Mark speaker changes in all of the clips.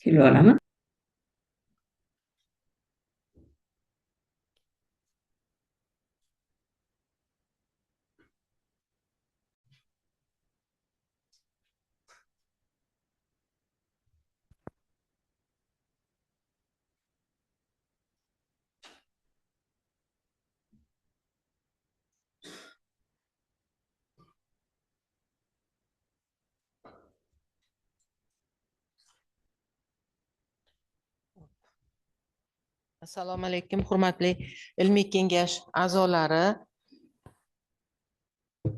Speaker 1: Kuylab olaman.
Speaker 2: Assalomu alaykum, hurmatli ilmiy kengash a'zolari.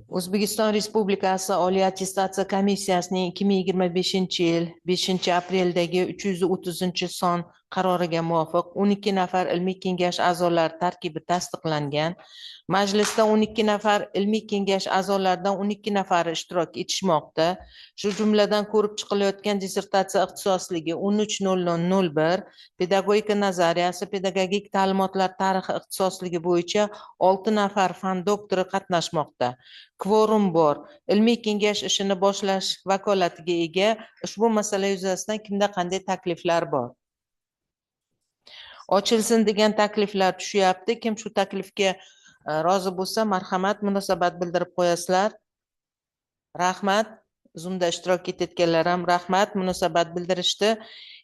Speaker 2: O'zbekiston Respublikasi Oliy attestatsiya komissiyasining 2025-yil 5-apreldagi 330-son qaroriga muvofiq 12 nafar ilmiy kengash a'zolari tarkibi tasdiqlangan. Majlisda 12 nafar ilmiy kengash a'zolaridan 12 nafari ishtirok etishmoqda. Shu jumladan ko'rib chiqilayotgan dissertatsiya ixtisosligi 13.00.01 pedagogika nazariyasi, pedagogik ta'limotlar tarixi ixtisosligi bo'yicha 6 nafar fan doktori qatnashmoqda. Kvorum bor. Ilmiy kengash ishini boshlash vakolatiga ega. Ushbu masala yuzasidan kimda qanday takliflar bor? Ochilsin degan takliflar tushyapti. Kim shu taklifga rozi bo'lsa, marhamat, munosabat bildirib qo'yasizlar. Rahmat. Zoomda ishtirok etayotganlar ham rahmat, munosabat bildirishdi.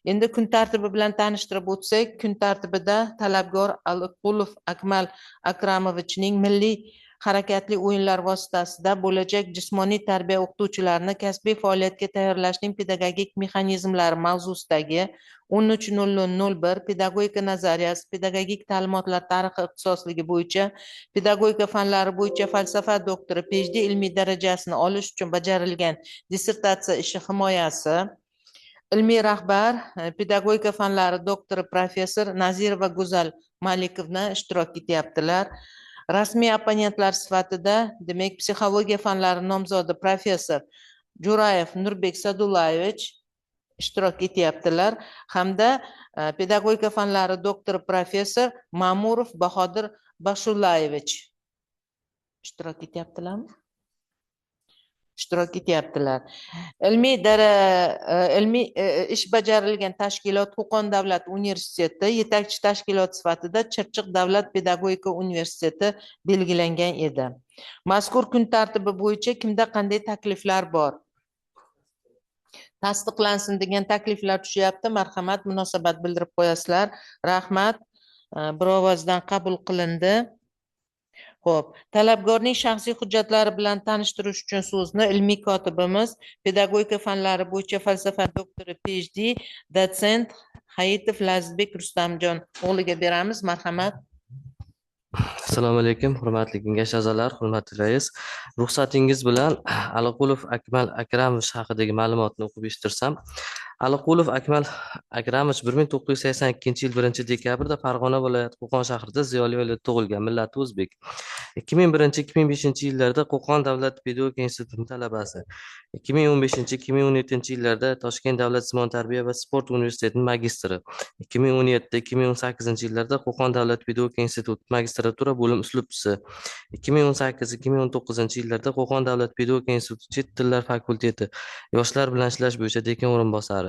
Speaker 2: Endi kun tartibi bilan tanishtirib o'tsak, kun tartibida talabgor Aliqulov Akmal Akramovichning milliy harakatli o'yinlar vositasida bo'lajak jismoniy tarbiya o'qituvchilarini kasbiy faoliyatga tayyorlashning pedagogik mexanizmlari mavzusidagi 13.00.01 pedagogika nazariyasi, pedagogik ta'limotlar tarixi ixtisosligi bo'yicha pedagogika fanlari bo'yicha falsafa doktori PhD ilmiy darajasini olish uchun bajarilgan dissertatsiya ishi himoyasi, ilmiy rahbar pedagogika fanlari doktori professor Nazirova Go'zal Malikovna ishtirok etyaptilar. Rasmiy opponentlar sifatida, demak, psixologiya fanlari nomzodi professor Jo'rayev Nurbek Sadulayevich ishtirok etyaptilar hamda pedagogika fanlari doktori professor Ma'murov Bahodir Bashulayevich ishtirok etyaptilarmi? Ishtirok etyaptilar. Ilmiy ish bajarilgan tashkilot Qo'qon davlat universiteti, yetakchi tashkilot sifatida Chirchiq davlat pedagogika universiteti belgilangan edi. Mazkur kun tartibi bo'yicha kimda qanday takliflar bor? Tasdiqlansin degan takliflar tushyapti. Marhamat, munosabat bildirib qo'yasizlar. Rahmat. Bir ovozdan qabul qilindi. Xo'p, talabgorning shaxsiy hujjatlari bilan tanishtirish uchun so'zni ilmiy kotibimiz, pedagogika fanlari bo'yicha falsafa doktori PhD, dotsent Hayitov Lazizbek Rustamjon o'g'liga beramiz. Marhamat.
Speaker 3: Assalomu alaykum, hurmatli kengash a'zolari, hurmatli rais. Ruxsatingiz bilan Aliqulov Akmal Akramovich haqidagi ma'lumotni o'qib eshittirsam. Aliqulov Akmal Akramovich 1982-yil 1-dekabrda Farg'ona viloyati Qo'qon shahrida ziyoli oilada tug'ilgan, millati o'zbek. 2001-2005 yillarda Qo'qon davlat pedagogika institutining talabasi. 2015-2017 yillarda Toshkent davlat jismoniy tarbiya va sport universitetining magistri. 2017-2018 yillarda Qo'qon davlat pedagogika instituti magistratura bo'lim uslubchisi. 2018-2019 yillarda Qo'qon davlat pedagogika instituti chet tillar fakulteti yoshlar bilan ishlash bo'yicha dekan o'rinbosari.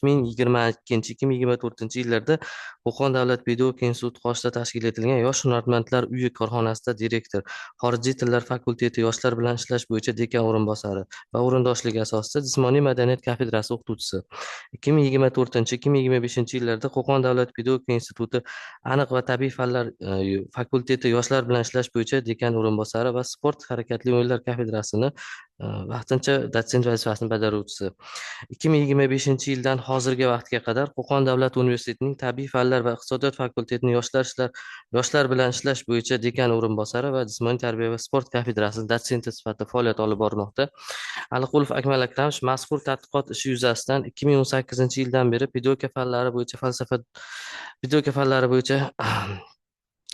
Speaker 3: 2022-2024 yillarda Qo'qon davlat pedagogika instituti qoshida tashkil etilgan Yosh hunarmandlar uyi korxonasida direktor, xorijiy tillar fakulteti yoshlar bilan ishlash bo'yicha dekan o'rinbosari va o'rindoshligi asosida jismoniy madaniyat kafedrasi o'qituvchisi. 2024-2025 yillarda Qo'qon davlat pedagogika instituti aniq va tabiiy fanlar fakulteti yoshlar bilan ishlash bo'yicha dekan o'rinbosari va sport harakatli o'yinlar kafedrasini vaqtincha dotsent vazifasini bajaruvchisi. 2025 yildan hozirgi vaqtga qadar Qo'qon davlat universitetining tabiiy fanlar va iqtisodiyot fakultetining yoshlar bilan ishlash bo'yicha dekan o'rinbosari va jismoniy tarbiya va sport kafedrasi dotsenti sifatida faoliyat olib bormoqda. Aliqulov Akmal Akramovich mazkur tadqiqot ishi yuzasidan 2018 yildan beri pedagogika fanlari bo'yicha falsafa pedagogika fanlari bo'yicha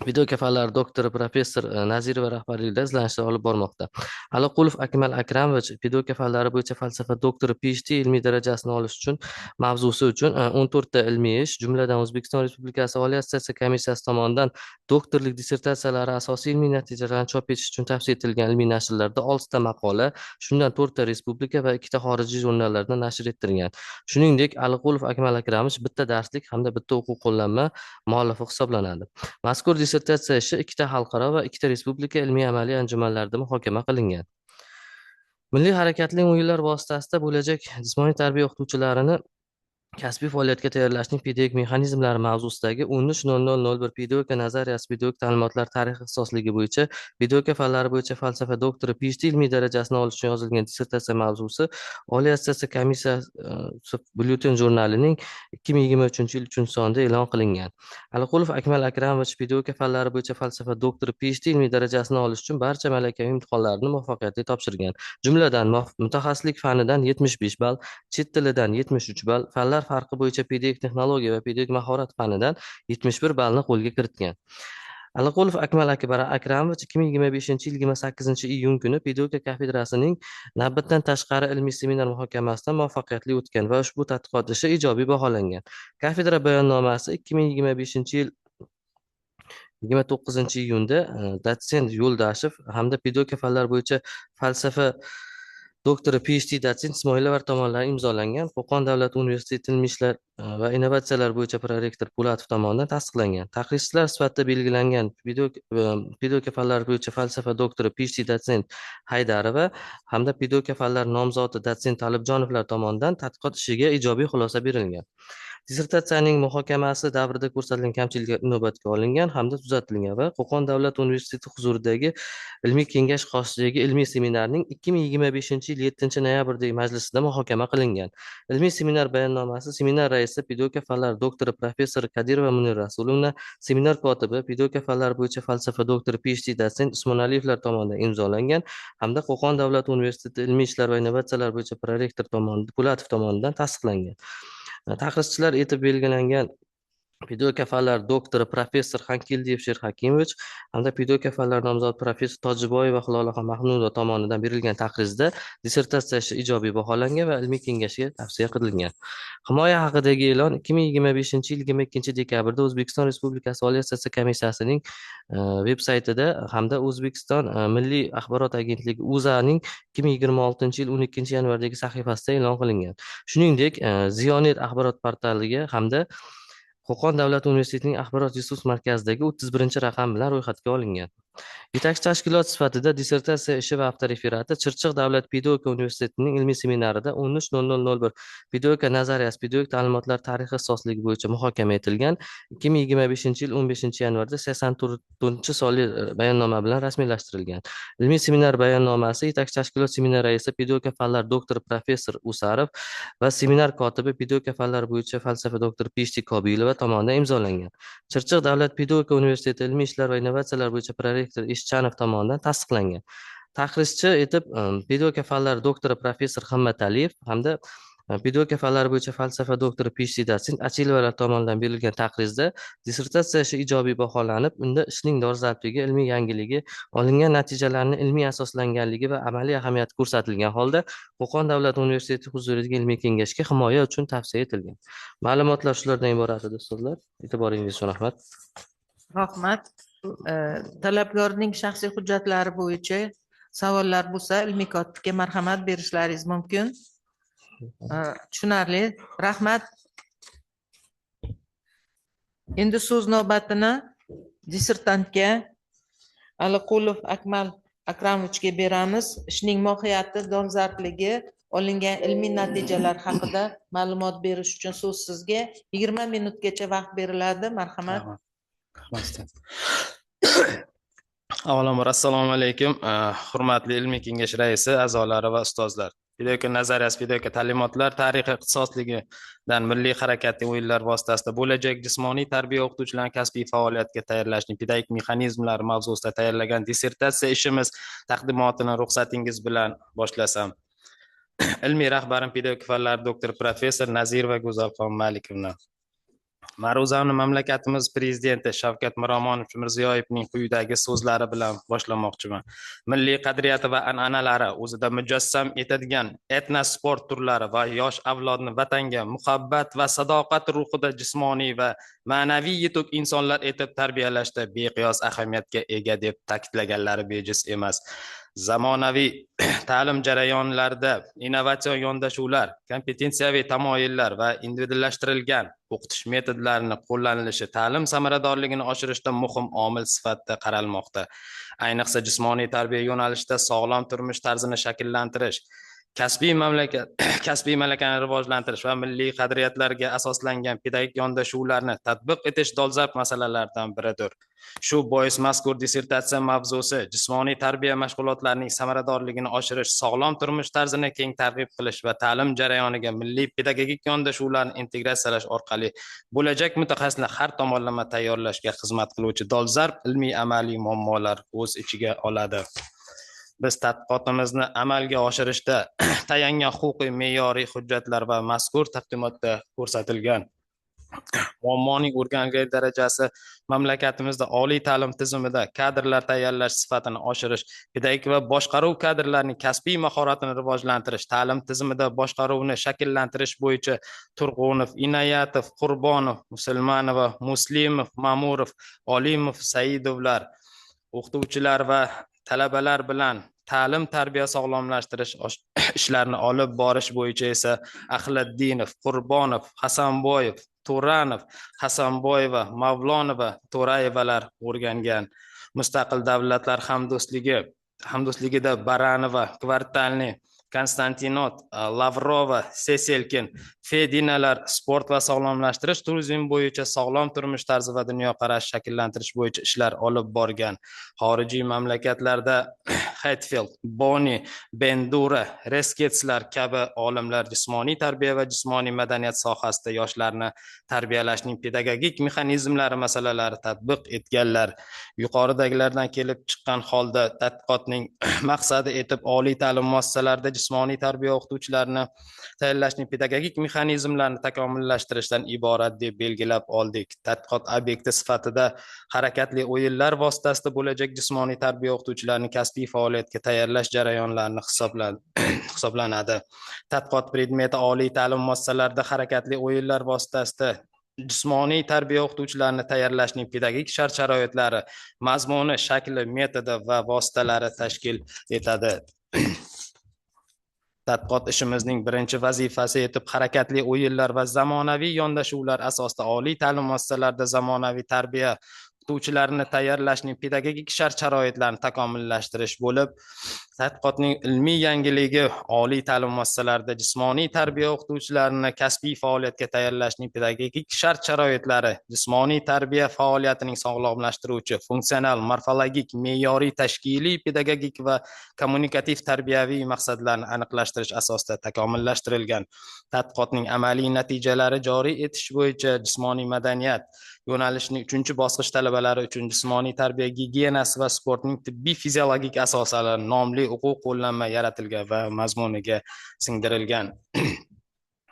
Speaker 3: Pedagogika fanlari doktori, professor Nazirova rahbarligida izlanishlar olib bormoqda. Aliqulov Akmal Akramovich pedagogika fanlari bo'yicha falsafa doktori, PhD ilmiy darajasini olish uchun mavzusi uchun 14 ta ilmiy ish, jumladan, O'zbekiston Respublikasi Oliy attestatsiya komissiyasi tomonidan doktorlik dissertatsiyalari asosiy ilmiy natijalarini chop etish uchun tavsiya etilgan ilmiy nashrlarda oltita maqola, shundan to'rtta respublika va ikkita xorijiy jurnallarda nashr ettirgan. Shuningdek, Aliqulov Akmal Akramovich bitta darslik hamda bitta o'quv qo'llanma muallifi hisoblanadi. Mazkur dissertatsiya ishi ikkita xalqaro va ikkita respublika ilmiy amaliy anjumanlarida muhokama qilingan. Milliy harakatli o'yinlar vositasida bo'lajak jismoniy tarbiya o'qituvchilarini kasbiy faoliyatga tayyorlashning pedagogik mexanizmlari mavzusidagi 13.00.01 pedagogika nazariyasi, pedagogik ta'limotlar tarixi ixtisosligi bo'yicha pedagogika fanlari bo'yicha falsafa doktori, PhD ilmiy darajasini olish uchun yozilgan dissertatsiya mavzusi Oliy attestatsiya komissiyasi byulleten jurnalining 2023-yil 3-sonida e'lon qilingan. Aliqulov Akmal Akramovich pedagogika fanlari bo'yicha falsafa doktori, PhD ilmiy darajasini olish uchun barcha malakaviy imtihonlarni muvaffaqiyatli topshirgan. Jumladan, mutaxassislik fanidan 75 ball, chet tilidan 73 ball, fanlar farqi bo'yicha pedagogik texnologiya va pedagogik mahorat fanidan 71 ballni qo'lga kiritgan. Aliqulov Akmal Akramovich 2025-yil 28-iyun kuni pedagogika kafedrasining navbatdan tashqari ilmiy seminar muhokamasidan muvaffaqiyatli o'tgan va ushbu tadqiqot ishi ijobiy baholangan. Kafedra bayonnomasi 2025-yil 29-iyunda dotsent Yo'ldashev hamda pedagogika fanlari bo'yicha falsafa doktori, PhD dotsent Ismoilova tomonidan imzolangan, Qo'qon davlat universiteti ilmiy ishlar va innovatsiyalar bo'yicha prorektor Po'latov tomonidan tasdiqlangan. Taqrizchilar sifatida belgilangan pedagogika fanlari bo'yicha falsafa doktori, PhD dotsent Haydarova hamda pedagogika fanlari nomzodi dotsent Talibjonovlar tomonidan tadqiqot ishiga ijobiy xulosa berilgan. Dissertatsiyaning muhokamasi davrida ko'rsatilgan kamchiliklar inobatga olingan hamda tuzatilgan va Qo'qon davlat universiteti huzuridagi ilmiy kengash qoshidagi ilmiy seminarning 2025-yil 7-noyabrdagi majlisida muhokama qilingan. Ilmiy seminar bayonnomasi seminar raisi, pedagogika fanlari doktori, professor Kadirova Munira Rasulovna, seminar kotibi, pedagogika fanlari bo'yicha falsafa doktori, PhD dotsent Usmonaliyevlar tomonidan imzolangan hamda Qo'qon davlat universiteti ilmiy ishlar va innovatsiyalar bo'yicha prorektor tomonidan Po'latov tomonidan tasdiqlangan. Taqrizchilar etib belgilangan pedagogika fanlari doktori, professor Xankeldiyev Sherhakimovich hamda pedagogika fanlari nomzodi professor Tojiboyeva Hilolaxon Mahmudova tomonidan berilgan taqrizda dissertatsiya ishi ijobiy baholangan va ilmiy kengashga tavsiya qilingan. Himoya haqidagi e'lon 2025-yil 22-dekabrda O'zbekiston Respublikasi Oliy attestatsiya komissiyasining veb saytida hamda O'zbekiston Milliy axborot agentligi O'zAning 2026-yil 12-yanvardagi sahifasida e'lon qilingan. Shuningdek, Ziyonet axborot portaliga hamda Qo'qon davlat universitetining axborot resurs markazidagi 31-raqam bilan ro'yxatga olingan. Yetakchi tashkilot sifatida dissertatsiya ishi va avtoreferati Chirchiq davlat pedagogika universitetining ilmiy seminarida 13.00.01 pedagogika nazariyasi, pedagogik ta'limotlar tarixi ixtisosligi bo'yicha muhokama etilgan, 2025-yil 15-yanvarda 84-sonli bayonnoma bilan rasmiylashtirilgan. Ilmiy seminar bayonnomasi yetakchi tashkilot seminar raisi, pedagogika fanlari doktori, professor Usarov va seminar kotibi, pedagogika fanlari bo'yicha falsafa doktori, PhD Kobilova tomonidan imzolangan. Chirchiq davlat pedagogika universiteti ilmiy ishlar va innovatsiyalar bo'yicha prorektor Eshchanov tomonidan tasdiqlangan. Taqrizchi etib pedagogika fanlari doktori, professor Himmataliyev hamda pedagogika fanlari bo'yicha falsafa doktori, PhD dotsent Achilovalar tomonidan berilgan taqrizda dissertatsiya ishi ijobiy baholanib, unda ishning dolzarbligi, ilmiy yangiligi, olingan natijalarni ilmiy asoslanganligi va amaliy ahamiyati ko'rsatilgan holda Qo'qon davlat universiteti huzuridagi ilmiy kengashga himoya uchun tavsiya etilgan. Ma'lumotlar shulardan iborat edi, ustozlar. E'tiboringiz uchun rahmat.
Speaker 2: Rahmat. Talabgorning shaxsiy hujjatlari bo'yicha savollar bo'lsa, ilmiy kotibga marhamat, berishlaringiz mumkin. Tushunarli, rahmat. Endi so'z navbatini dissertantga, Aliqulov Akmal Akramovichga beramiz. Ishning mohiyati, dolzarbligi, olingan ilmiy natijalar haqida ma'lumot berish uchun so'z sizga. 20 minutgacha vaqt beriladi, marhamat.
Speaker 1: Rahmat. Avvalambor, assalomu alaykum, hurmatli ilmiy kengash raisi, a'zolari va ustozlar. Pedagogika nazariyasi, pedagogika ta'limotlar tarixi ixtisosligidan milliy harakatli o'yinlar vositasida bo'lajak jismoniy tarbiya o'qituvchilarini kasbiy faoliyatga tayyorlashning pedagogik mexanizmlari mavzusida tayyorlagan dissertatsiya ishimiz taqdimotini ruxsatingiz bilan boshlasam. Ilmiy rahbarim pedagogika fanlari doktori, professor Nazirova Go'zalxon Malikovna. Ma'ruzamni mamlakatimiz prezidenti Shavkat Miromonovich Mirziyoyevning quyidagi so'zlari bilan boshlamoqchiman. Milliy qadriyati va an'analari o'zida mujassam etadigan etnosport turlari va yosh avlodni vatanga muhabbat va sadoqat ruhida jismoniy va ma'naviy yetuk insonlar etib tarbiyalashda beqiyos ahamiyatga ega deb ta'kidlaganlari bejiz emas. Zamonaviy ta'lim jarayonlarida innovatsion yondashuvlar, kompetensiyaviy tamoyillar va individuallashtirilgan o'qitish metodlarini qo'llanilishi ta'lim samaradorligini oshirishda muhim omil sifatida qaralmoqda. Ayniqsa, jismoniy tarbiya yo'nalishida sog'lom turmush tarzini shakllantirish, kasbiy malakani rivojlantirish va milliy qadriyatlarga asoslangan pedagogik yondashuvlarni tatbiq etish dolzarb masalalardan biridir. Shu bois mazkur dissertatsiya mavzusi jismoniy tarbiya mashg'ulotlarining samaradorligini oshirish, sog'lom turmush tarzini keng targ'ib qilish va ta'lim jarayoniga milliy pedagogik yondashuvlarni integratsiyalash orqali bo'lajak mutaxassisni har tomonlama tayyorlashga xizmat qiluvchi dolzarb ilmiy amaliy muammolar o'z ichiga oladi. Biz tadqiqotimizni amalga oshirishda tayangan huquqiy me'yoriy hujjatlar va mazkur taqdimotda ko'rsatilgan muammoning o'rganilgan darajasi mamlakatimizda oliy ta'lim tizimida kadrlar tayyorlash sifatini oshirish, pedagogik va boshqaruv kadrlarining kasbiy mahoratini rivojlantirish, ta'lim tizimida boshqaruvni shakllantirish bo'yicha Turg'unov, Inoyatov, Qurbonov, Musulmonova, Muslimov, Ma'murov, Olimov, Saidovlar o'qituvchilar va talabalar bilan ta'lim tarbiya sog'lomlashtirish ishlarini olib borish bo'yicha esa Axladdinov, Qurbonov, Hasanboyev, Turanov, Hasanboyeva, Mavlonova, To'rayevalar o'rgangan. Mustaqil davlatlar hamdo'stligida Baranova, Kvartalniy, Konstantinot, Lavrova, Seselkin, Fedinalar sport va sog'lomlashtirish turizm bo'yicha sog'lom turmush tarzi va dunyoqarash shakllantirish bo'yicha ishlar olib borgan. Xorijiy mamlakatlarda Hetfield, Boni, Bendura, Resketslar kabi olimlar jismoniy tarbiya va jismoniy madaniyat sohasida yoshlarni tarbiyalashning pedagogik mexanizmlari masalalari tatbiq etganlar. Yuqoridagilardan kelib chiqqan holda tadqiqotning maqsadi etib oliy ta'lim muassasalarida jismoniy tarbiya o'qituvchilarini tayyorlashning pedagogik mexanizmlarini takomillashtirishdan iborat deb belgilab oldik. Tadqiqot obyekti sifatida harakatli o'yinlar vositasida bo'lajak jismoniy tarbiya o'qituvchilarini kasbiy faoliyatga tayyorlash jarayonlarini hisoblanadi. Tadqiqot predmeti oliy ta'lim muassasalarida harakatli o'yinlar vositasida jismoniy tarbiya o'qituvchilarini tayyorlashning pedagogik shart-sharoitlari, mazmuni, shakli, metodi va vositalari tashkil etadi. Tadqiqot ishimizning birinchi vazifasi etib harakatli o'yinlar va zamonaviy yondashuvlar asosida oliy ta'lim muassasalarida zamonaviy tarbiya o'qituvchilarini tayyorlashning pedagogik shart-sharoitlarini takomillashtirish bo'lib, tadqiqotning ilmiy yangiligi oliy ta'lim muassasalarida jismoniy tarbiya o'qituvchilarini kasbiy faoliyatga tayyorlashning pedagogik shart-sharoitlari, jismoniy tarbiya faoliyatining sog'lomlashtiruvchi, funksional, morfologik, me'yoriy, tashkiliy, pedagogik va kommunikativ tarbiyaviy maqsadlarni aniqlashtirish asosida takomillashtirilgan. Tadqiqotning amaliy natijalari joriy etish bo'yicha jismoniy madaniyat yo'nalishining 3-bosqich talabalari uchun jismoniy tarbiya gigiyenasi va sportning tibbiy fiziologik asoslari nomli o'quv qo'llanma yaratilgan va mazmuniga singdirilgan.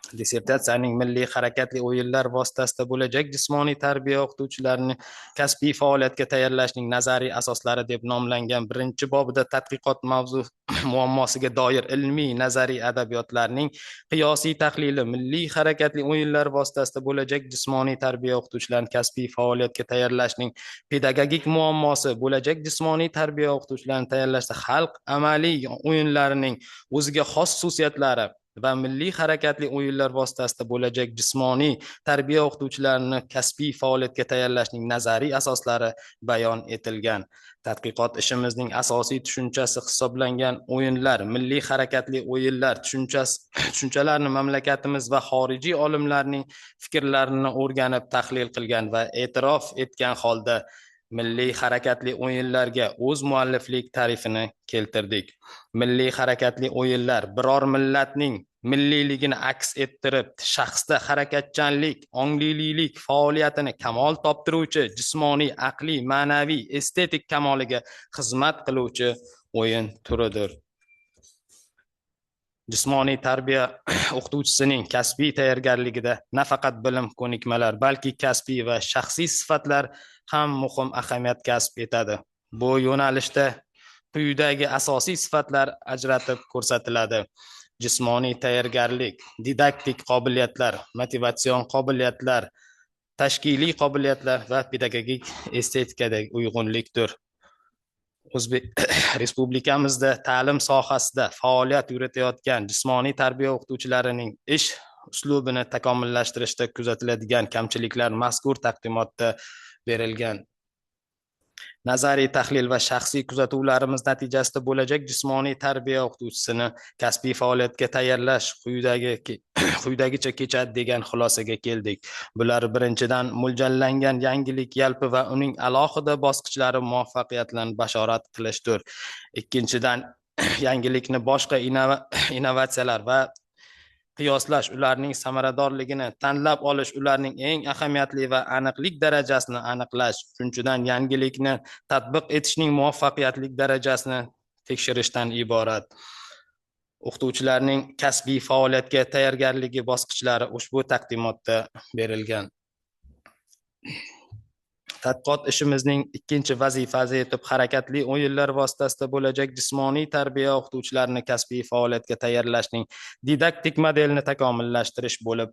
Speaker 1: Dissertatsiyaning milliy harakatli o'yinlar vositasida bo'lajak jismoniy tarbiya o'qituvchilarini kasbiy faoliyatga tayyorlashning nazariy asoslari deb nomlangan birinchi bobida tadqiqot mavzu muammosiga doir ilmiy nazariy adabiyotlarning qiyosiy tahlili, milliy harakatli o'yinlar vositasida bo'lajak jismoniy tarbiya o'qituvchilarini kasbiy faoliyatga tayyorlashning pedagogik muammosi, bo'lajak jismoniy tarbiya o'qituvchilarini tayyorlashda xalq amaliy o'yinlarining o'ziga xos xususiyatlari va milliy harakatli o'yinlar vositasida bo'lajak jismoniy tarbiya o'qituvchilarini kasbiy faoliyatga tayyorlashning nazariy asoslari bayon etilgan. Tadqiqot ishimizning asosiy tushunchasi hisoblangan o'yinlar, milliy harakatli o'yinlar tushunchalarini mamlakatimiz va xorijiy olimlarning fikrlarini o'rganib tahlil qilgan va e'tirof etgan holda milliy harakatli o'yinlarga o'z mualliflik ta'rifini keltirdik. Milliy harakatli o'yinlar biror millatning milliyligini aks ettirib, shaxsda harakatchanlik, onglilik faoliyatini kamol toptiruvchi, jismoniy, aqliy, ma'naviy, estetik kamoliga xizmat qiluvchi o'yin turidir. Jismoniy tarbiya o'qituvchisining kasbiy tayyorgarligida nafaqat bilim, ko'nikmalar, balki kasbiy va shaxsiy sifatlar ham muhim ahamiyat kasb etadi. Bu yo'nalishda quyidagi asosiy sifatlar ajratib ko'rsatiladi: jismoniy tayyorgarlik, didaktik qobiliyatlar, motivatsion qobiliyatlar, tashkiliy qobiliyatlar va pedagogik estetikadagi uyg'unlikdir. O'zbek Respublikamizda ta'lim sohasida faoliyat yuritayotgan jismoniy tarbiya o'qituvchilarining ish uslubini takomillashtirishda kuzatiladigan kamchiliklar mazkur taqdimotda berilgan. Nazariy tahlil va shaxsiy kuzatuvlarimiz natijasida bo'lajak jismoniy tarbiya o'qituvchisini kasbiy faoliyatga tayyorlash quyidagicha kechadi degan xulosaga keldik. Bular: birinchidan, mo'ljallangan yangilik yalpi va uning alohida bosqichlari muvaffaqiyat bilan bashorat qilishdir. Ikkinchidan, yangilikni boshqa innovatsiyalar va qiyoslash, ularning samaradorligini tanlab olish, ularning eng ahamiyatli va aniqlik darajasini aniqlash. Uchinchidan, yangilikni tatbiq etishning muvaffaqiyatlik darajasini tekshirishdan iborat. O'qituvchilarning kasbiy faoliyatga tayyorgarligi bosqichlari ushbu taqdimotda berilgan. Tadqiqot ishimizning ikkinchi vazifasi etib harakatli o'yinlar vositasida bo'lajak jismoniy tarbiya o'qituvchilarini kasbiy faoliyatga tayyorlashning didaktik modelini takomillashtirish bo'lib,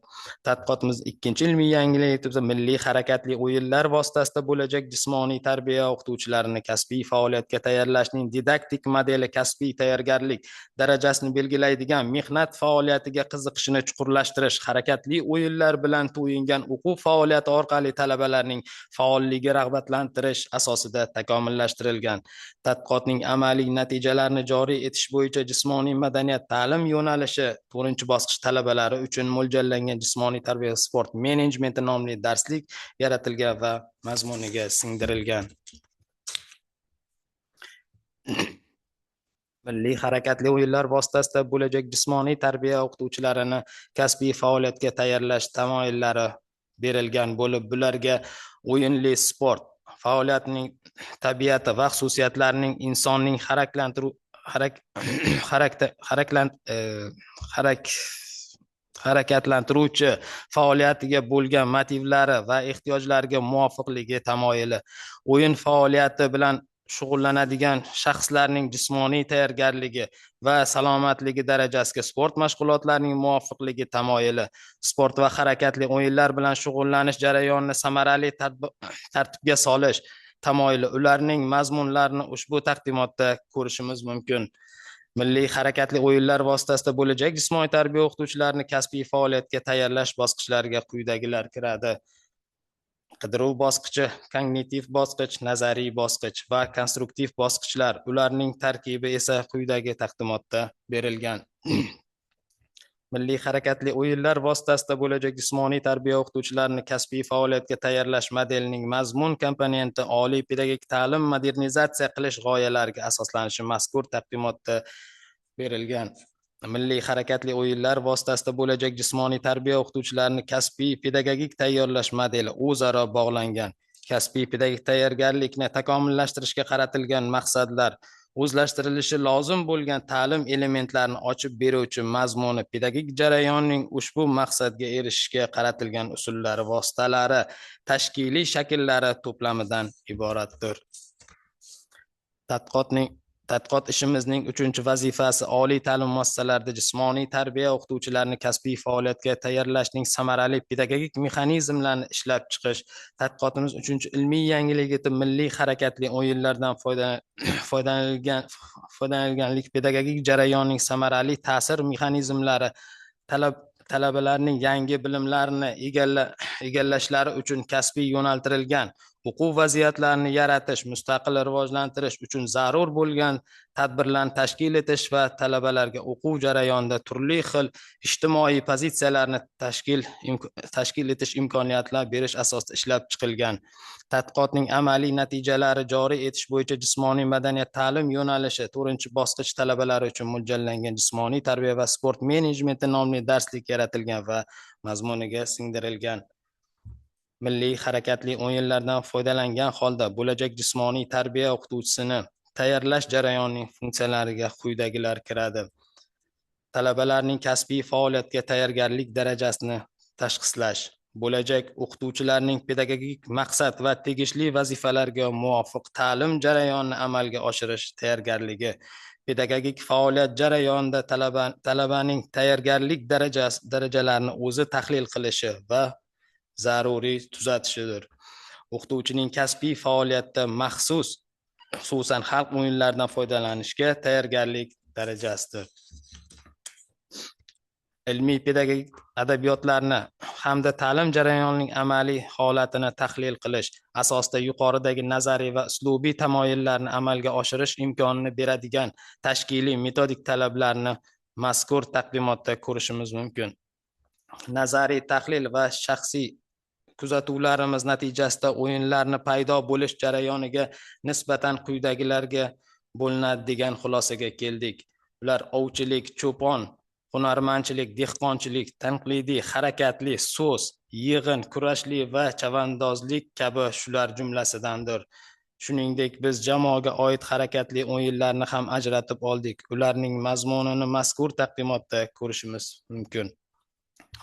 Speaker 1: tadqiqotimiz ikkinchi ilmiy yangilik etib milliy harakatli o'yinlar vositasida bo'lajak jismoniy tarbiya o'qituvchilarini kasbiy faoliyatga tayyorlashning didaktik modeli kasbiy tayyorgarlik darajasini belgilaydigan mehnat faoliyatiga qiziqishini chuqurlashtirish, harakatli o'yinlar bilan to'yingan o'quv faoliyati orqali talabalarning faolligi rag'batlantirish asosida takomillashtirilgan. Tadqiqotning amaliy natijalarini joriy etish bo'yicha jismoniy madaniyat ta'lim yo'nalishi 4-bosqich talabalari uchun mo'ljallangan jismoniy tarbiya sport menejmenti nomli darslik yaratilgan va mazmuniga singdirilgan. Milliy harakatli o'yinlar vositasida bo'lajak jismoniy tarbiya o'qituvchilarini kasbiy faoliyatga tayyorlash tamoyillari berilgan bo'lib, bularga o'yinli sport faoliyatining tabiati va xususiyatlarining insonning harakatlantiruvchi faoliyatiga bo'lgan motivlari va ehtiyojlariga muvofiqligi tamoyili, o'yin faoliyati bilan shug'ullanadigan shaxslarning jismoniy tayyorgarligi va salomatligi darajasiga sport mashg'ulotlarining muvofiqligi tamoyili, sport va harakatli o'yinlar bilan shug'ullanish jarayonini samarali tartibga solish tamoyili, ularning mazmunlarini ushbu taqdimotda ko'rishimiz mumkin. Milliy harakatli o'yinlar vositasida bo'lajak jismoniy tarbiya o'qituvchilarini kasbiy faoliyatga tayyorlash bosqichlariga quyidagilar kiradi: qidiruv bosqichi, kognitiv bosqich, nazariy bosqich va konstruktiv bosqichlar. Ularning tarkibi esa quyidagi taqdimotda berilgan. Milliy harakatli o'yinlar vositasida bo'lajak jismoniy tarbiya o'qituvchilarini kasbiy faoliyatga tayyorlash modelining mazmun komponenti oliy pedagogik ta'lim modernizatsiya qilish g'oyalariga asoslanishi mazkur taqdimotda berilgan. Milliy harakatli o'yinlar vositasida bo'lajak jismoniy tarbiya o'qituvchilarini kasbiy pedagogik tayyorlash modeli o'zaro bog'langan. Kasbiy pedagogik tayyorgarlikni takomillashtirishga qaratilgan maqsadlar, o'zlashtirilishi lozim bo'lgan ta'lim elementlarini ochib beruvchi mazmuni, pedagogik jarayonning ushbu maqsadga erishishga qaratilgan usullari, vositalari, tashkiliy shakllari to'plamidan iboratdir. Tadqiqot ishimizning uchinchi vazifasi oliy ta'lim muassasalarida jismoniy tarbiya o'qituvchilarini kasbiy faoliyatga tayyorlashning samarali pedagogik mexanizmlarini ishlab chiqish. Tadqiqotimiz uchinchi ilmiy yangiligi milliy harakatli o'yinlardan foydalanilganlik pedagogik jarayonning samarali ta'sir mexanizmlari talabalarning yangi bilimlarini egallashlari uchun kasbiy yo'naltirilgan o'quv vaziyatlarini yaratish, mustaqil rivojlantirish uchun zarur bo'lgan tadbirlarni tashkil etish va talabalarga o'quv jarayonida turli xil ijtimoiy pozitsiyalarni tashkil etish imkoniyatlarini berish asosida ishlab chiqilgan. Tadqiqotning amaliy natijalari joriy etish bo'yicha jismoniy madaniyat ta'lim yo'nalishi 4-bosqich talabalari uchun mo'ljallangan jismoniy tarbiya va sport menejmenti nomli darslik yaratilgan va mazmuniga singdirilgan. Milliy harakatli o'yinlardan foydalangan holda bo'lajak jismoniy tarbiya o'qituvchisini tayyorlash jarayonining funksiyalariga quyidagilar kiradi: Talabalarning kasbiy faoliyatga tayyorgarlik darajasini tashxislash, bo'lajak o'qituvchilarning pedagogik maqsad va tegishli vazifalarga muvofiq ta'lim jarayonini amalga oshirish tayyorgarligi, pedagogik faoliyat jarayonida talabaning tayyorgarlik darajalarini o'zi tahlil qilishi va zaruriy tuzatishidir. O'qituvchining kasbiy faoliyatda maxsus, xususan xalq o'yinlaridan foydalanishga tayyorgarlik darajasidir. Ilmiy pedagogik adabiyotlarni hamda ta'lim jarayonining amaliy holatini tahlil qilish asosida yuqoridagi nazariy va uslubiy tamoyillarni amalga oshirish imkonini beradigan tashkiliy metodik talablarni mazkur taqdimotda ko'rishimiz mumkin. Nazariy tahlil va shaxsiy kuzatuvlarimiz natijasida o'yinlarni paydo bo'lish jarayoniga nisbatan quyidagilarga bo'linadi degan xulosaga keldik. Ular ovchilik, cho'pon, hunarmandchilik, dehqonchilik, tanqidiy, harakatli, so'z, yig'in, kurashli va chavandozlik kabi shular jumlasidandir. Shuningdek, biz jamoaga oid harakatli o'yinlarni ham ajratib oldik. Ularning mazmunini mazkur taqdimotda ko'rishimiz mumkin.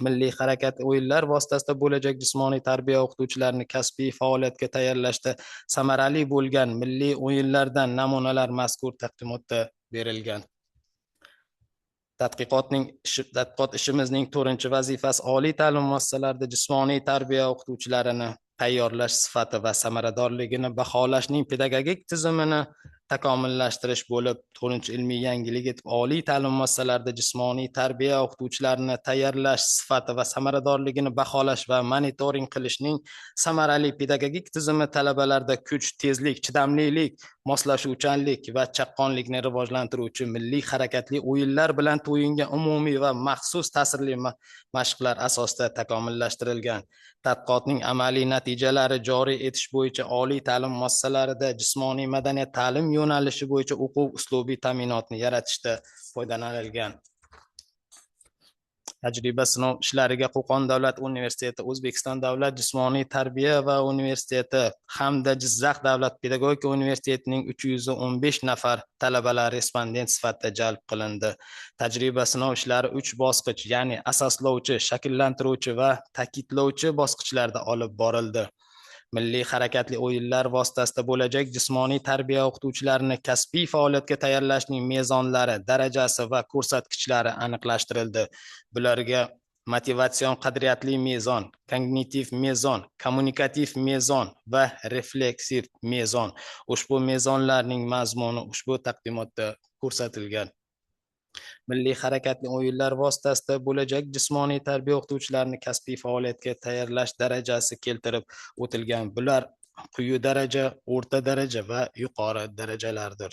Speaker 1: Milliy harakatli o'yinlar vositasida bo'lajak jismoniy tarbiya o'qituvchilarini kasbiy faoliyatga tayyorlashda samarali bo'lgan milliy o'yinlardan namunalar mazkur taqdimotda berilgan. Tadqiqot ishimizning 4-vazifasi oliy ta'lim muassasalarida jismoniy tarbiya o'qituvchilarini tayyorlash sifati va samaradorligini baholashning pedagogik tizimini takomillashtirish bo'lib, 4-ilmiy yangilik etib oliy ta'lim muassasalarida jismoniy tarbiya o'qituvchilarini tayyorlash sifati va samaradorligini baholash va monitoring qilishning samarali pedagogik tizimi talabalarda kuch, tezlik, chidamlilik, moslashuvchanlik va chaqqonlikni rivojlantiruvchi milliy harakatli o'yinlar bilan to'yingan umumiy va maxsus ta'sirli mashqlar asosida takomillashtirilgan. Tadqiqotning amaliy natijalari joriy etish bo'yicha oliy ta'lim muassasalarida jismoniy madaniyat ta'lim yo'nalishi bo'yicha o'quv uslubiy ta'minotni yaratishda foydalanilgan. Tajriba sinov ishlariga Qo'qon davlat universiteti, O'zbekiston davlat jismoniy tarbiya va universiteti hamda Jizzax davlat pedagogika universitetining 315 nafar talabalari respondent sifatida jalb qilindi. Tajriba sinov ishlari 3 bosqich, ya'ni asoslovchi, shakllantiruvchi va ta'kidlovchi bosqichlarda olib borildi. Milliy harakatli o'yinlar vositasida bo'lajak jismoniy tarbiya o'qituvchilarini kasbiy faoliyatga tayyorlashning mezonlari, darajasi va ko'rsatkichlari aniqlashtirildi. Bularga motivatsion qadriyatli mezon, kognitiv mezon, kommunikativ mezon va refleksiv mezon. Ushbu mezonlarning mazmuni ushbu taqdimotda ko'rsatilgan. Milliy harakatli o'yinlar vositasida bo'lajak jismoniy tarbiya o'qituvchilarini kasbiy faoliyatga tayyorlash darajasi keltirib o'tilgan. Bular quyi daraja, o'rta daraja va yuqori darajalardir.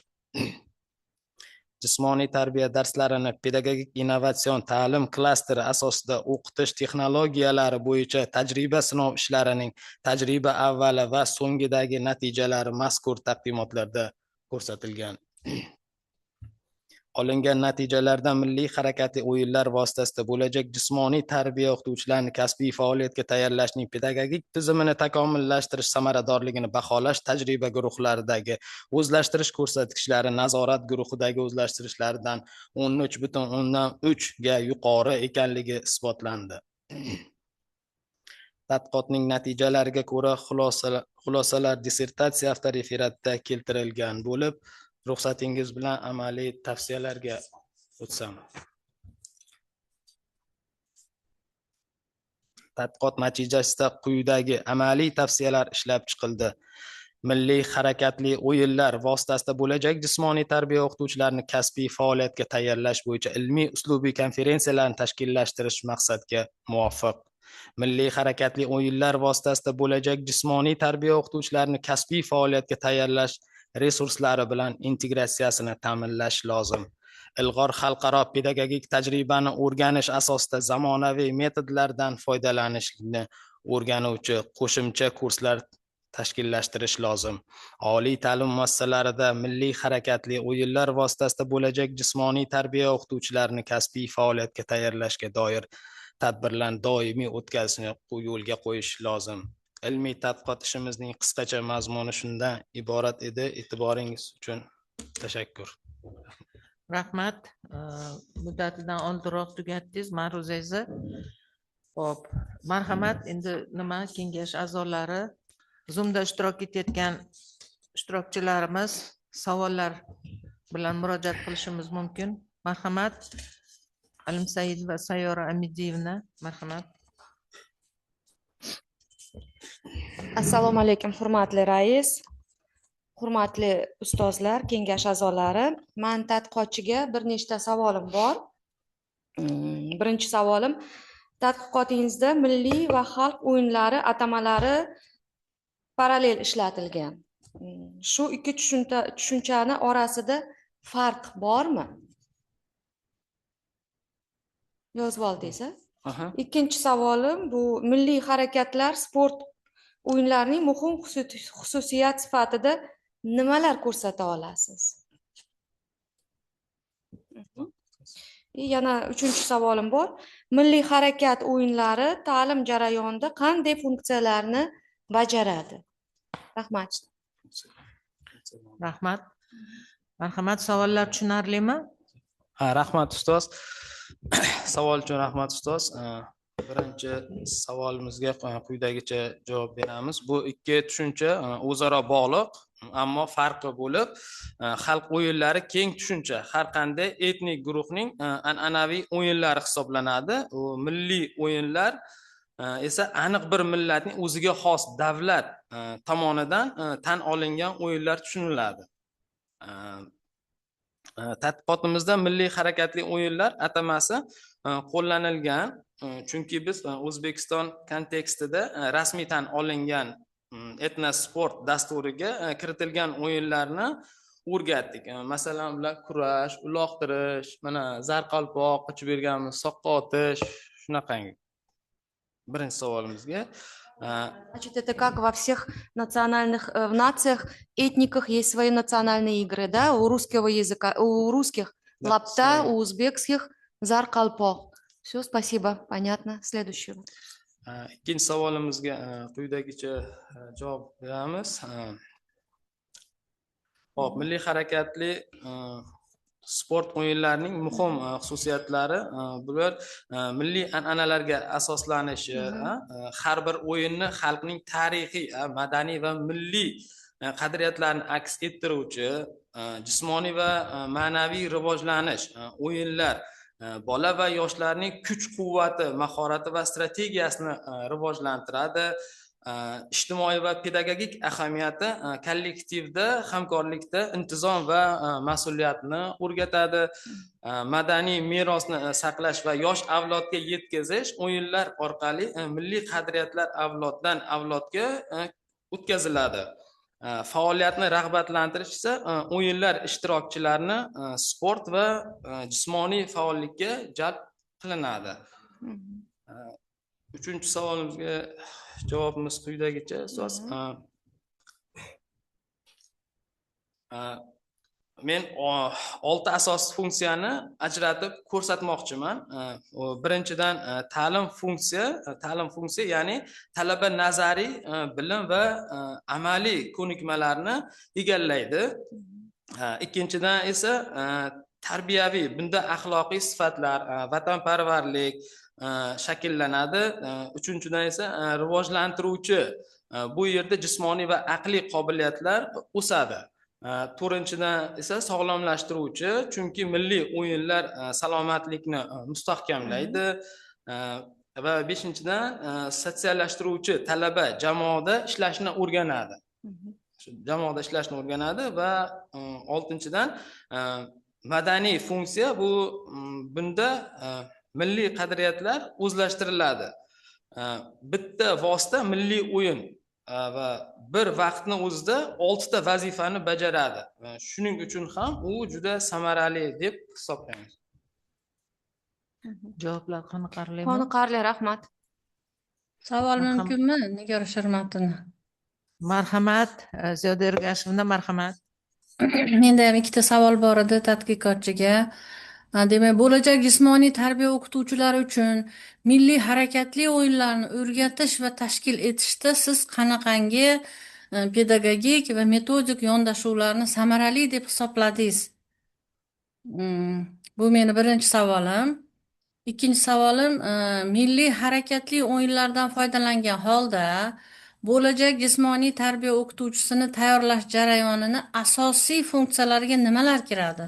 Speaker 1: Jismoniy tarbiya darslarini pedagogik innovatsion ta'lim klasteri asosida o'qitish texnologiyalari bo'yicha tajriba sinov ishlarining tajriba avvali va so'ngidagi natijalari mazkur taqdimotlarda ko'rsatilgan. Olingan natijalardan milliy harakatli o'yinlar vositasida bo'lajak jismoniy tarbiya o'qituvchilarini kasbiy faoliyatga tayyorlashning pedagogik tizimini takomillashtirish samaradorligini baholash tajriba guruhlaridagi o'zlashtirish ko'rsatkichlari nazorat guruhidagi o'zlashtirishlardan 13,3 ga yuqori ekanligi isbotlandi. Tadqiqotning natijalariga ko'ra xulosalar dissertatsiya avtoreferatda keltirilgan bo'lib, ruxsatingiz bilan amaliy tavsiyalarga o'tsam. Tadqiqot natijasida quyidagi amaliy tavsiyalar ishlab chiqildi. Milliy harakatli o'yinlar vositasida bo'lajak jismoniy tarbiya o'qituvchilarini kasbiy faoliyatga tayyorlash bo'yicha ilmiy uslubiy konferensiyalarni tashkillashtirish maqsadga muvofiq. Milliy harakatli o'yinlar vositasida bo'lajak jismoniy tarbiya o'qituvchilarini kasbiy faoliyatga tayyorlash resurslari bilan integratsiyasini ta'minlash lozim. Ilg'or xalqaro pedagogik tajribani o'rganish asosida zamonaviy metodlardan foydalanishni o'rganuvchi qo'shimcha kurslar tashkillashtirish lozim. Oliy ta'lim muassasalarida milliy harakatli o'yinlar vositasida bo'lajak jismoniy tarbiya o'qituvchilarini kasbiy faoliyatga tayyorlashga doir tadbirlarni doimiy o'tkazishni yo'lga qo'yish lozim. Ilmiy tadqiqot ishimizning qisqacha mazmuni shundan iborat edi. E'tiboringiz uchun tashakkur.
Speaker 2: Rahmat. Muddatidan oldinroq tugatdingiz ma'ruzangizni. Xo'p, marhamat, endi nima, kengash a'zolari, Zoomda ishtirok etayotgan ishtirokchilarimiz savollar bilan murojaat qilishimiz mumkin. Marhamat, Alimsaidova Sayyora Amidiyevna, marhamat.
Speaker 4: Assalomu alaykum, hurmatli rais, hurmatli ustozlar, kengash a'zolari. Man tadqiqotchiga bir nechta savolim bor. Birinchi savolim, tadqiqotingizda milliy va xalq o'yinlari atamalari parallel ishlatilgan. Shu ikki tushunchani orasida farq bormi? Yozib oldingiz, a? Ikkinchi savolim, bu milliy harakatlar sport o'yinlarining muhim xususiyat sifatida nimalar ko'rsata olasiz? Yana uchinchi savolim bor. Milliy harakat o'yinlari ta'lim jarayonida qanday funksiyalarni bajaradi? Rahmat.
Speaker 2: Rahmat. Marhamat, savollar tushunarlimi?
Speaker 1: Ha, rahmat ustoz. Savol uchun rahmat ustoz. Birinchi savolimizga quyidagicha javob beramiz. Bu ikki tushuncha o'zaro bog'liq, ammo farqi bo'lib, xalq o'yinlari keng tushuncha, har qanday etnik guruhning an'anaviy o'yinlari hisoblanadi. U milliy o'yinlar esa aniq bir millatning o'ziga xos davlat tomonidan tan olingan o'yinlar tushuniladi. Tadqiqotimizda milliy harakatli o'yinlar atamasi qo'llanilgan, chunki biz O'zbekiston kontekstida rasmiy tan olingan etnosport dasturiga kiritilgan o'yinlarni o'rgatdik. Masalan, ular kurash, uloqtirish, mana zarqalpoq ochib berganmiz, soqqa otish, shunaqangi. Birinchi savolimizga.
Speaker 4: Значит, это как во всех национальных, в нациях, этниках есть свои национальные игры, да? У русского языка, у русских
Speaker 1: Да,
Speaker 4: лапта,
Speaker 1: свои.
Speaker 4: у узбекских зарқалпоқ. Все, спасибо, понятно. Следующий.
Speaker 1: Ikkinchi savolimizga quyidagicha javob beramiz. Xo'p, milliy harakatli sport o'yinlarining muhim xususiyatlari bular milliy an'analarga asoslanishi, har bir o'yinni xalqning tarixiy, madaniy va milliy qadriyatlarini aks ettiruvchi, jismoniy va ma'naviy rivojlanish, o'yinlar bola va yoshlarning kuch-quvvati, mahorati va strategiyasini rivojlantiradi. Ijtimoiy va pedagogik ahamiyati kollektivda, hamkorlikda intizom va mas'uliyatni o'rgatadi. Madaniy merosni saqlash va yosh avlodga yetkazish o'yinlar orqali milliy qadriyatlar avloddan avlodga o'tkaziladi. Faoliyatni rag'batlantirish esa o'yinlar ishtirokchilarini sport va jismoniy faollikka jalb qilinadi. Uchinchi savolimizga javobimiz quyidagicha, ustoz. Men 6 asosiy funksiyani ajratib ko'rsatmoqchiman. Birinchidan, ta'lim funksiya, ya'ni talaba nazariy bilim va amaliy ko'nikmalarni egallaydi. Ikkinchidan esa tarbiyaviy, bunda axloqiy sifatlar, vatanparvarlik shakllanadi. Uchinchidan esa rivojlantiruvchi, bu yerda jismoniy va aqliy qobiliyatlar o'sadi. To'rtinchidan esa sog'lomlashtiruvchi, chunki milliy o'yinlar salomatlikni mustahkamlaydi. Va beshinchidan sotsiallashtiruvchi, talaba jamoada ishlashni o'rganadi. Jamoada ishlashni o'rganadi va oltinchidan madaniy funksiya, bunda milliy qadriyatlar o'zlashtiriladi. Bitta vosita milliy o'yin va bir vaqtni o'zida 6 ta vazifani bajaradi. Shuning uchun ham u juda samarali deb hisoblaymiz.
Speaker 2: Javoblar qoniqarlimi?
Speaker 4: Qoniqarli, rahmat.
Speaker 5: Savol
Speaker 2: Marhamat.
Speaker 5: mumkinmi, Nigora Shermatovna?
Speaker 2: Marhamat, Ziyoda Ergashevna, marhamat.
Speaker 5: Menda ham ikkita savol bor edi tadqiqotchiga. Demak, bo'lajak jismoniy tarbiya o'qituvchilari uchun milliy harakatli o'yinlarni o'rgatish va tashkil etishda siz qanaqangi pedagogik va metodik yondashuvlarni samarali deb hisobladingiz? Bu meni birinchi savolim. Ikkinchi savolim, milliy harakatli o'yinlardan foydalangan holda bo'lajak jismoniy tarbiya o'qituvchisini tayyorlash jarayonini asosiy funksiyalariga nimalar kiradi?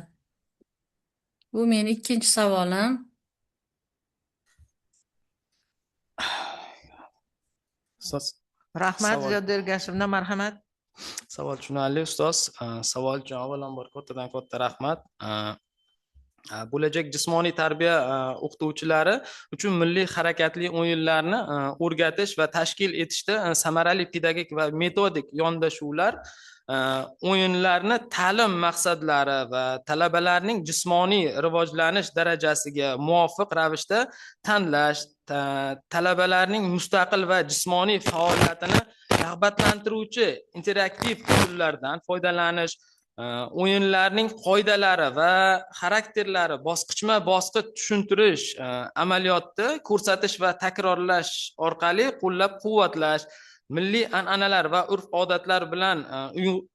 Speaker 5: Bu meni ikkinchi savolim.
Speaker 1: Ustoz,
Speaker 2: Rahmat,
Speaker 1: Savol.
Speaker 2: Ziyoda Ergashevna, marhamat.
Speaker 1: Savol tushunarli, ustoz. Savol uchun avvalambor kattadan katta rahmat. Bo'lajak jismoniy tarbiya o'qituvchilari uchun milliy harakatli o'yinlarni o'rgatish va tashkil etishda samarali pedagogik va metodik yondashuvlar o'yinlarni ta'lim maqsadlari va talabalarning jismoniy rivojlanish darajasiga muvofiq ravishda tanlash, talabalarning mustaqil va jismoniy faoliyatini rag'batlantiruvchi interaktiv usullardan foydalanish, o'yinlarning qoidalari va xarakterlari bosqichma-bosqich tushuntirish, amaliyotda ko'rsatish va takrorlash orqali qo'llab-quvvatlash, milliy an'analar va urf-odatlar bilan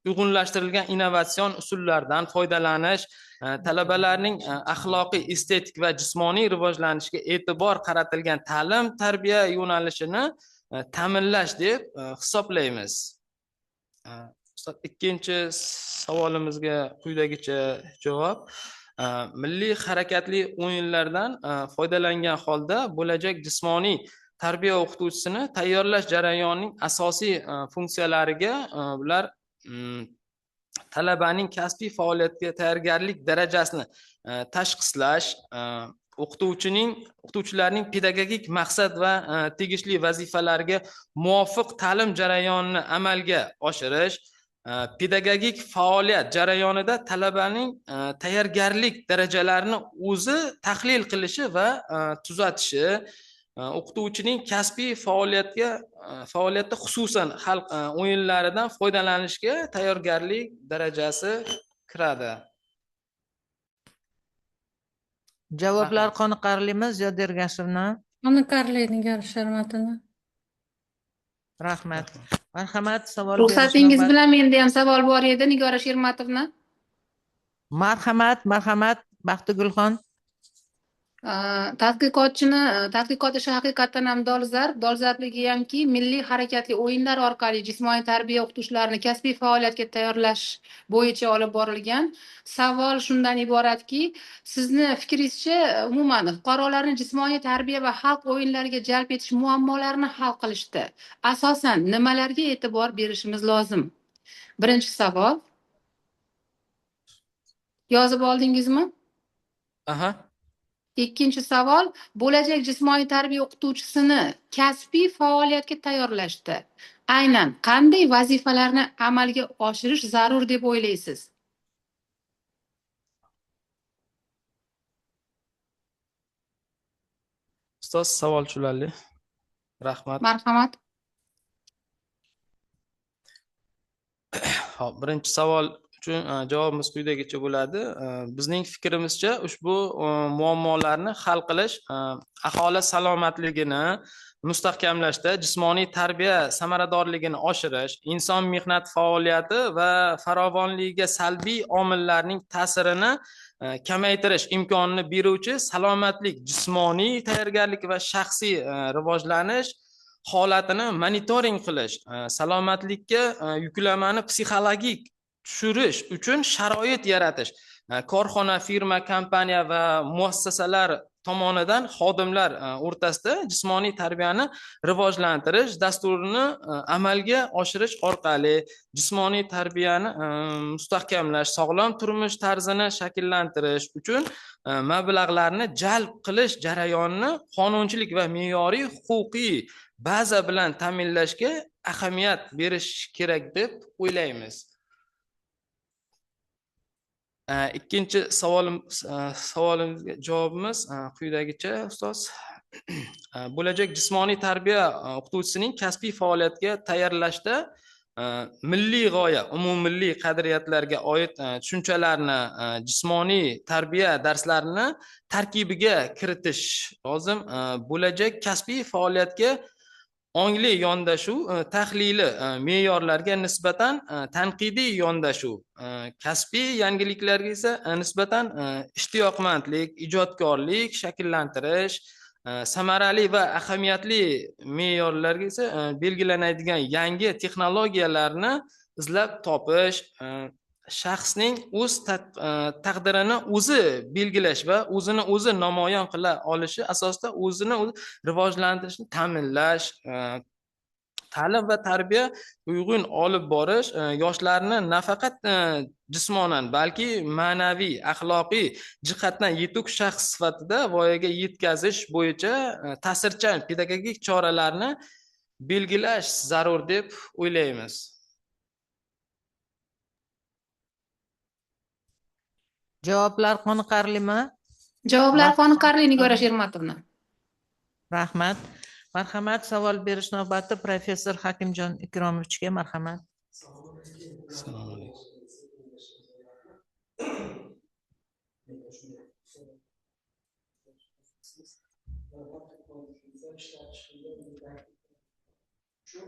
Speaker 1: uyg'unlashtirilgan innovatsion usullardan foydalanish, talabalarning axloqiy, estetik va jismoniy rivojlanishiga e'tibor qaratilgan ta'lim tarbiya yo'nalishini ta'minlash deb hisoblaymiz. Ustoz, ikkinchi savolimizga quyidagicha javob. Milliy harakatli o'yinlardan foydalangan holda bo'lajak jismoniy tarbiya o'qituvchisini tayyorlash jarayonining asosiy funksiyalariga bular talabaning kasbiy faoliyatga tayyorgarlik darajasini tashxislash, o'qituvchilarning pedagogik maqsad va tegishli vazifalarga muvofiq ta'lim jarayonini amalga oshirish, pedagogik faoliyat jarayonida talabaning tayyorgarlik darajalarini o'zi tahlil qilishi va tuzatishi, o'qituvchining kasbiy faoliyatda xususan xalq o'yinlaridan foydalanishga tayyorgarlik darajasi kiradi.
Speaker 2: Javoblar
Speaker 1: Rahmat.
Speaker 2: qoniqarlimi, Ziyoda Ergashevna?
Speaker 5: Qoniqarli, Nigora Shermatovna.
Speaker 2: Rahmat. Marhamat, savol berish
Speaker 6: Ruxsatingiz
Speaker 2: navbati.
Speaker 6: bilan menda ham savol bor edi, Nigora Shermatovna.
Speaker 2: Marhamat, marhamat, Baxtigulxon.
Speaker 6: Tadqiqotchini tadqiqot ishi haqiqatdan ham dolzarb, dolzarbligi hamki milliy harakatli o'yinlar orqali jismoniy tarbiya o'qituvchilarini kasbiy faoliyatga tayyorlash bo'yicha olib borilgan. Savol shundan iboratki, sizni fikringizcha umuman fuqarolarni jismoniy tarbiya va xalq o'yinlariga jalb etish muammolarini hal qilishda asosan nimalarga e'tibor berishimiz lozim? Birinchi savol. Yozib oldingizmi?
Speaker 1: Aha.
Speaker 6: Ikkinchi savol, bo'lajak jismoniy tarbiya o'qituvchisini kasbiy faoliyatga tayyorlashda aynan qanday vazifalarni amalga oshirish zarur deb o'ylaysiz?
Speaker 1: Ustoz, savol tushunarli. Rahmat.
Speaker 6: Marhamat.
Speaker 1: Xo'p, birinchi savol uchun javobimiz quyidagicha bo'ladi. Bizning fikrimizcha ushbu muammolarni hal qilish aholi salomatligini mustahkamlashda jismoniy tarbiya samaradorligini oshirish, inson mehnat faoliyati va farovonligiga salbiy omillarning ta'sirini kamaytirish imkonini beruvchi salomatlik, jismoniy tayyorgarlik va shaxsiy rivojlanish holatini monitoring qilish, salomatlikka yuklamani psixologik tushirish uchun sharoit yaratish, korxona, firma, kompaniya va muassasalar tomonidan xodimlar o'rtasida jismoniy tarbiyani rivojlantirish dasturini amalga oshirish orqali jismoniy tarbiyani mustahkamlash, sog'lom turmush tarzini shakllantirish uchun mablag'larni jalb qilish jarayonini qonunchilik va me'yoriy huquqiy baza bilan ta'minlashga ahamiyat berish kerak deb o'ylaymiz. Ikkinchi savolimizga javobimiz quyidagicha, ustoz. Bo'lajak jismoniy tarbiya o'qituvchisining kasbiy faoliyatga tayyorlashda milliy g'oya, umummilliy qadriyatlarga oid tushunchalarni jismoniy tarbiya darslarini tarkibiga kiritish lozim. Bo'lajak kasbiy faoliyatga Ongli yondashuv tahlili me'yorlarga nisbatan tanqidiy yondashuv, kasbiy yangiliklarga esa nisbatan ishtiyoqmandlik, ijodkorlik shakllantirish, samarali va ahamiyatli me'yorlarga esa belgilanadigan yangi texnologiyalarni izlab topish, shaxsning o'z taqdirini o'zi belgilash va o'zini o'zi namoyon qila olishi asosida o'zini o'zi rivojlantirishni ta'minlash, ta'lim va tarbiya uyg'un olib borish, yoshlarni nafaqat jismonan, balki ma'naviy, axloqiy jihatdan yetuk shaxs sifatida voyaga yetkazish bo'yicha ta'sirchan pedagogik choralarni belgilash zarur deb o'ylaymiz.
Speaker 2: Javoblar qoniqarlimi?
Speaker 6: Javoblar qoniqarli, Nigora Shermatovna.
Speaker 2: Rahmat. Marhamat, savol berish navbati professor Hakimjon Ikromovichga, marhamat.
Speaker 1: Assalomu alaykum.
Speaker 7: Shu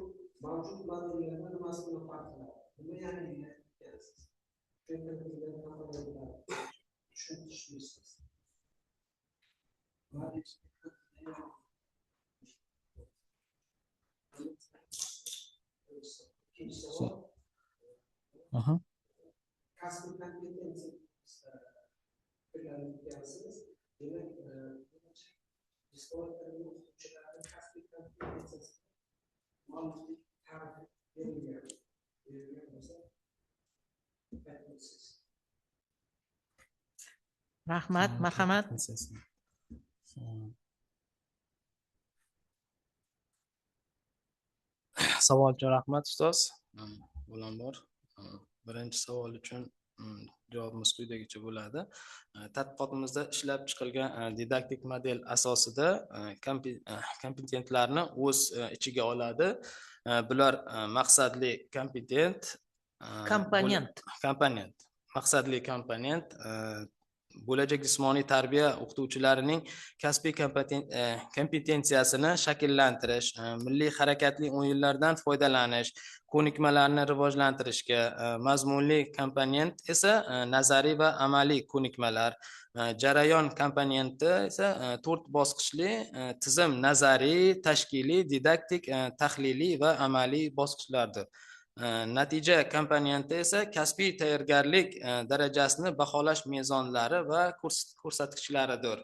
Speaker 7: mavjud modellardan nimasi bilan farq qiladi? Nima yangilik yaratgansiz? Tushuntirish bersangiz. Ikkinchi savol. Kasbiy kompetensiya fikrlangansiz. Demak, jismoniy tarbiya o'qituvchilarining kasbiy kompetentsiyasi mualliflik ta'rifi berilgan. Berilgan bo'lsa, aytib o'tsangiz.
Speaker 2: Rahmat, marhamat.
Speaker 1: Savol uchun rahmat, ustoz. Avvalambor, birinchi savol uchun javobimiz quyidagicha bo'ladi. Tadqiqotimizda ishlab chiqilgan didaktik model asosida kompetentlarni o'z ichiga oladi. Bular maqsadli kompetent,
Speaker 2: komponent,
Speaker 1: komponent, maqsadli komponent, bo'lajak jismoniy tarbiya o'qituvchilarining kasbiy kompetensiyasini shakllantirish, milliy harakatli o'yinlardan foydalanish ko'nikmalarini rivojlantirishga, mazmunli komponent esa nazariy va amaliy ko'nikmalar, jarayon komponenti esa 4 bosqichli tizim nazariy, tashkiliy, didaktik, tahliliy va amaliy bosqichlardir. Natija komponenti esa kasbiy tayyorgarlik darajasini baholash mezonlari va ko'rsatkichlaridir.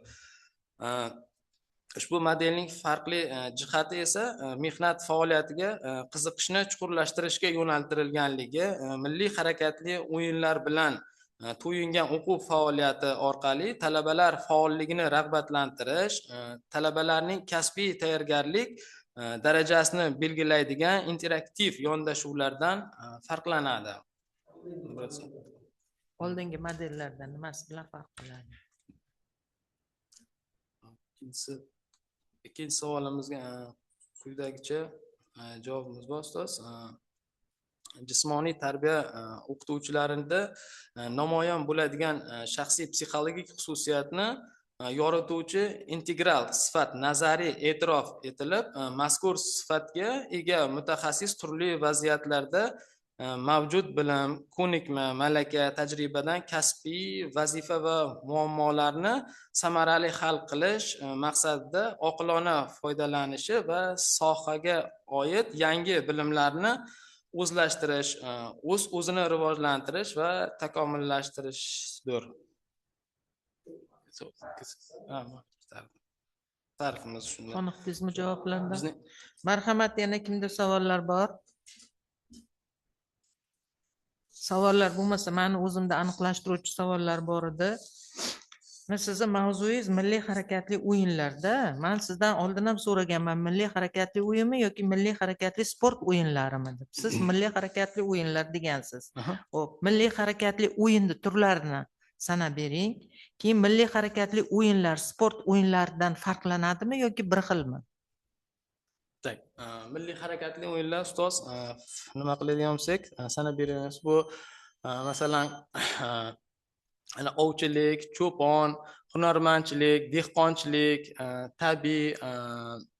Speaker 1: Ushbu modelning farqli jihati esa mehnat faoliyatiga qiziqishni chuqurlashtirishga yo'naltirilganligi, milliy harakatli o'yinlar bilan to'yingan o'quv faoliyati orqali talabalar faolligini rag'batlantirish, talabalarning kasbiy tayyorgarlik darajasini belgilaydigan interaktiv yondashuvlardan farqlanadi.
Speaker 2: Oldingi modellardan nimasi bilan farq qiladi?
Speaker 1: Ikkinchi savolimizga quyidagicha javobimiz bor, ustoz. Jismoniy tarbiya o'qituvchilarida namoyon bo'ladigan shaxsiy psixologik xususiyatni yorituvchi integral sifat nazariy e'tirof etilib, mazkur sifatga ega mutaxassis turli vaziyatlarda mavjud bilim, ko'nikma, malaka, tajribadan kasbiy vazifa va muammolarni samarali hal qilish maqsadida oqilona foydalanishi va sohaga oid yangi bilimlarni o'zlashtirish, o'z-o'zini rivojlantirish va takomillashtirishdir. Ta'rifimiz shunday.
Speaker 2: Qoniqdingizmi javoblardan? Marhamat, yana kimda savollar bor? Savollar bo'lmasa, meni o'zimda aniqlashtiruvchi savollar bor edi. Mana sizni mavzuyingiz milliy harakatli o'yinlarda. Men sizdan oldin ham so'raganman, milliy harakatli o'yinmi yoki milliy harakatli sport o'yinlarimi deb. Siz milliy harakatli o'yinlar degansiz. Xo'p, milliy harakatli o'yinni turlarini sanab bering. Keyin milliy harakatli o'yinlar sport o'yinlaridan farqlanadimi yoki bir xilmi?
Speaker 1: Tak, milliy harakatli o'yinlar ustoz, nima qiladigan bo'lsak, sanab beramiz. Bu masalan, ana ovchilik, cho'pon, hunarmandchilik, dehqonchilik, tabiiy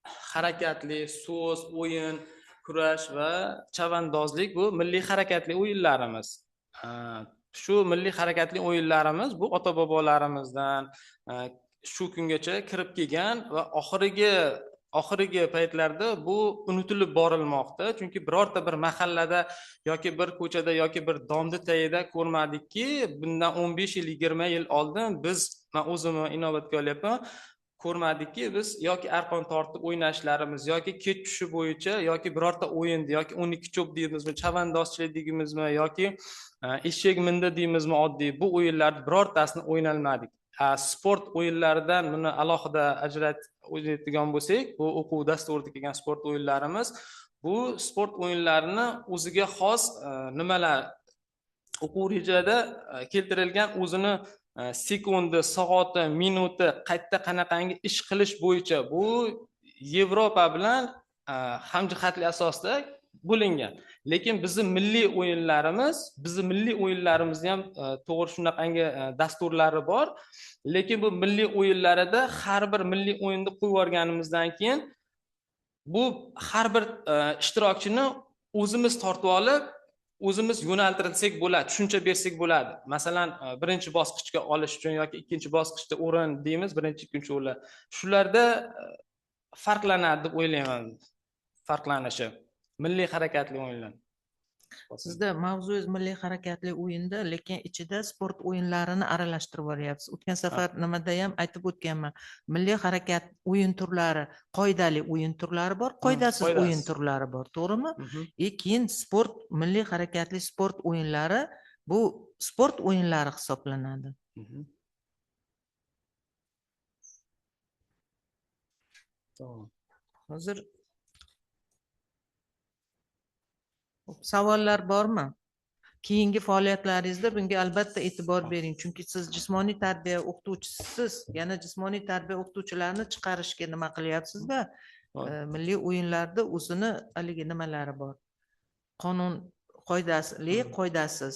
Speaker 1: Harakatli so'z, o'yin, kurash va chavandozlik bu milliy harakatli o'yinlarimiz. Shu milliy harakatli o'yinlarimiz bu ota bobolarimizdan shu kungacha kirib kelgan va oxirgi paytlarda bu unutilib borilmoqda. Chunki birorta bir mahallada yoki bir ko'chada yoki bir domni tagida ko'rmadikki, bundan 15 yil, 20 yil oldin biz, men o'zimni inobatga olyapman, ko'rmadikki biz yoki arqon tortib o'ynashlarimiz yoki kech tushishi bo'yicha yoki birorta o'yinni yoki 12 cho'p deymizmi, chavandozchilik deymizmi yoki eshak mindi deymizmi, oddiy bu o'yinlarni birortasini o'ynalmadik. Sport o'yinlaridan buni alohida ajratib o'ynaydigan bo'lsak, bu o'quv dasturida kelgan sport o'yinlarimiz, bu sport o'yinlarini o'ziga xos nimalar o'quv rejada keltirilgan o'zini sekundi, soati, minuti, qayerda qanaqangi ish qilish bo'yicha bu Yevropa bilan hamjihatli asosda bo'lingan. Lekin bizni milliy o'yinlarimiz, bizni milliy o'yinlarimizni ham to'g'ri shunaqangi dasturlari bor. Lekin bu milliy o'yinlarida har bir milliy o'yinni qo'yib yuborganimizdan keyin bu har bir ishtirokchini o'zimiz tortib olib, o'zimiz yo'naltirsak bo'ladi, tushuncha bersak bo'ladi. Masalan, birinchi bosqichga olish uchun yoki ikkinchi bosqichda o'rin deymiz, birinchi, ikkinchi o'rinlar. Shularda farqlanadi deb o'ylayman, farqlanishi. Milliy harakatli o'yinlar.
Speaker 2: Sizda mavzungiz milliy harakatli o'yinda, lekin ichida sport o'yinlarini aralashtirib yuboryapsiz. O'tgan safar nimada ham aytib o'tganman. Milliy harakat o'yin turlari, qoidali o'yin turlari bor, qoidasiz o'yin turlari bor, to'g'rimi? Keyin sport, milliy harakatli sport o'yinlari bu sport o'yinlari hisoblanadi.
Speaker 1: Tamam.
Speaker 2: Hozir savollar bormi? Keyingi faoliyatlaringizda bunga albatta e'tibor bering, chunki siz jismoniy tarbiya o'qituvchisisiz, yana jismoniy tarbiya o'qituvchilarini chiqarishga nima qilyapsizda? Milliy o'yinlarda o'zini haligi nimalari bor. Qonun qoidali, qoidasiz.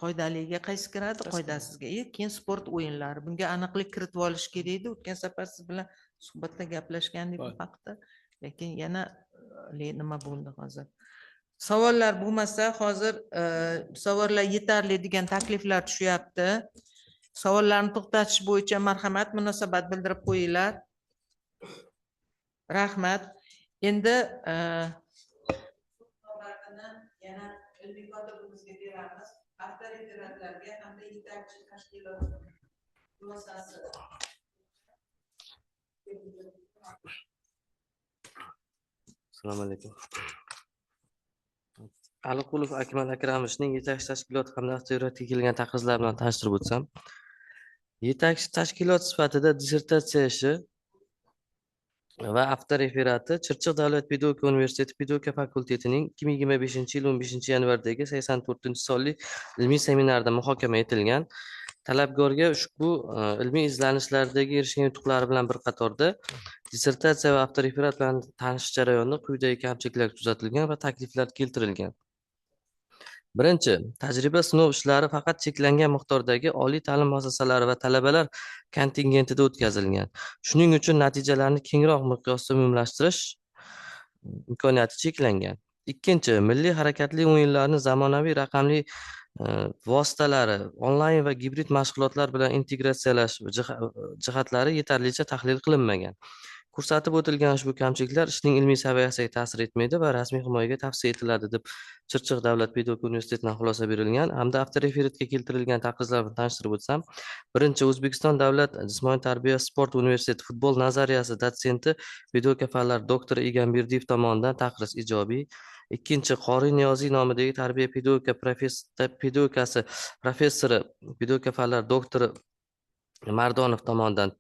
Speaker 2: Qoidaliga qaysi kiradi, qoidasizga. Keyin sport o'yinlari. Bunga aniqlik kiritib olish kerak edi. O'tgan safar siz bilan suhbatda gaplashgandik bu haqda, lekin yana nima bo'ldi hozir? Savollar bo'lmasa, hozir savollar yetarli degan takliflar tushyapti. Savollarni to'xtatish bo'yicha marhamat, munosabat bildirib qo'yinglar. Rahmat. Endi navbatini yana ilmiy kotibimizga beramiz. Avtoritetlarga hamda yetakchi tashkilot xulosasi.
Speaker 3: Assalomu alaykum. Aliqulov Akmal Akramovichning yetakchi tashkilot hamda avtoritetga kelgan taqrizlar bilan tanishtirib o'tsam, yetakchi tashkilot sifatida dissertatsiya ishi va avtoreferati Chirchiq davlat pedagogika universiteti pedagogika fakultetining 2025-yil 15-yanvardagi 84-sonli ilmiy seminarda muhokama etilgan. Talabgorga ushbu ilmiy izlanishlardagi erishgan yutuqlari bilan bir qatorda dissertatsiya va avtoreferat bilan tanishish jarayonida quyidagi kamchiliklar kuzatilgan va takliflar keltirilgan. Birinchi, tajriba sinov ishlari faqat cheklangan miqdordagi oliy ta'lim muassasalari va talabalar kontingentida o'tkazilgan. Shuning uchun natijalarni kengroq miqyosda umumlashtirish imkoniyati cheklangan. Ikkinchi, milliy harakatli o'yinlarni zamonaviy raqamli vositalari, onlayn va gibrid mashg'ulotlar bilan integratsiyalash jihatlari yetarlicha tahlil qilinmagan. Ko'rsatib o'tilgan ushbu kamchiliklar ishning ilmiy saviyasiga ta'sir etmaydi va rasmiy himoyaga tavsiya etiladi deb Chirchiq davlat pedagogika universitetidan xulosa berilgan hamda avtoreferatga keltirilgan taqrizlar bilan tanishtirib o'tsam, birinchi, O'zbekiston davlat jismoniy tarbiya sport universiteti futbol nazariyasi dotsenti pedagogika fanlari doktori Egamberdiyev tomonidan taqriz ijobiy. Ikkinchi, Qori Niyoziy nomidagi tarbiya pedagogika pedagogikasi professori pedagogika fanlari doktori Mardonov tomonidan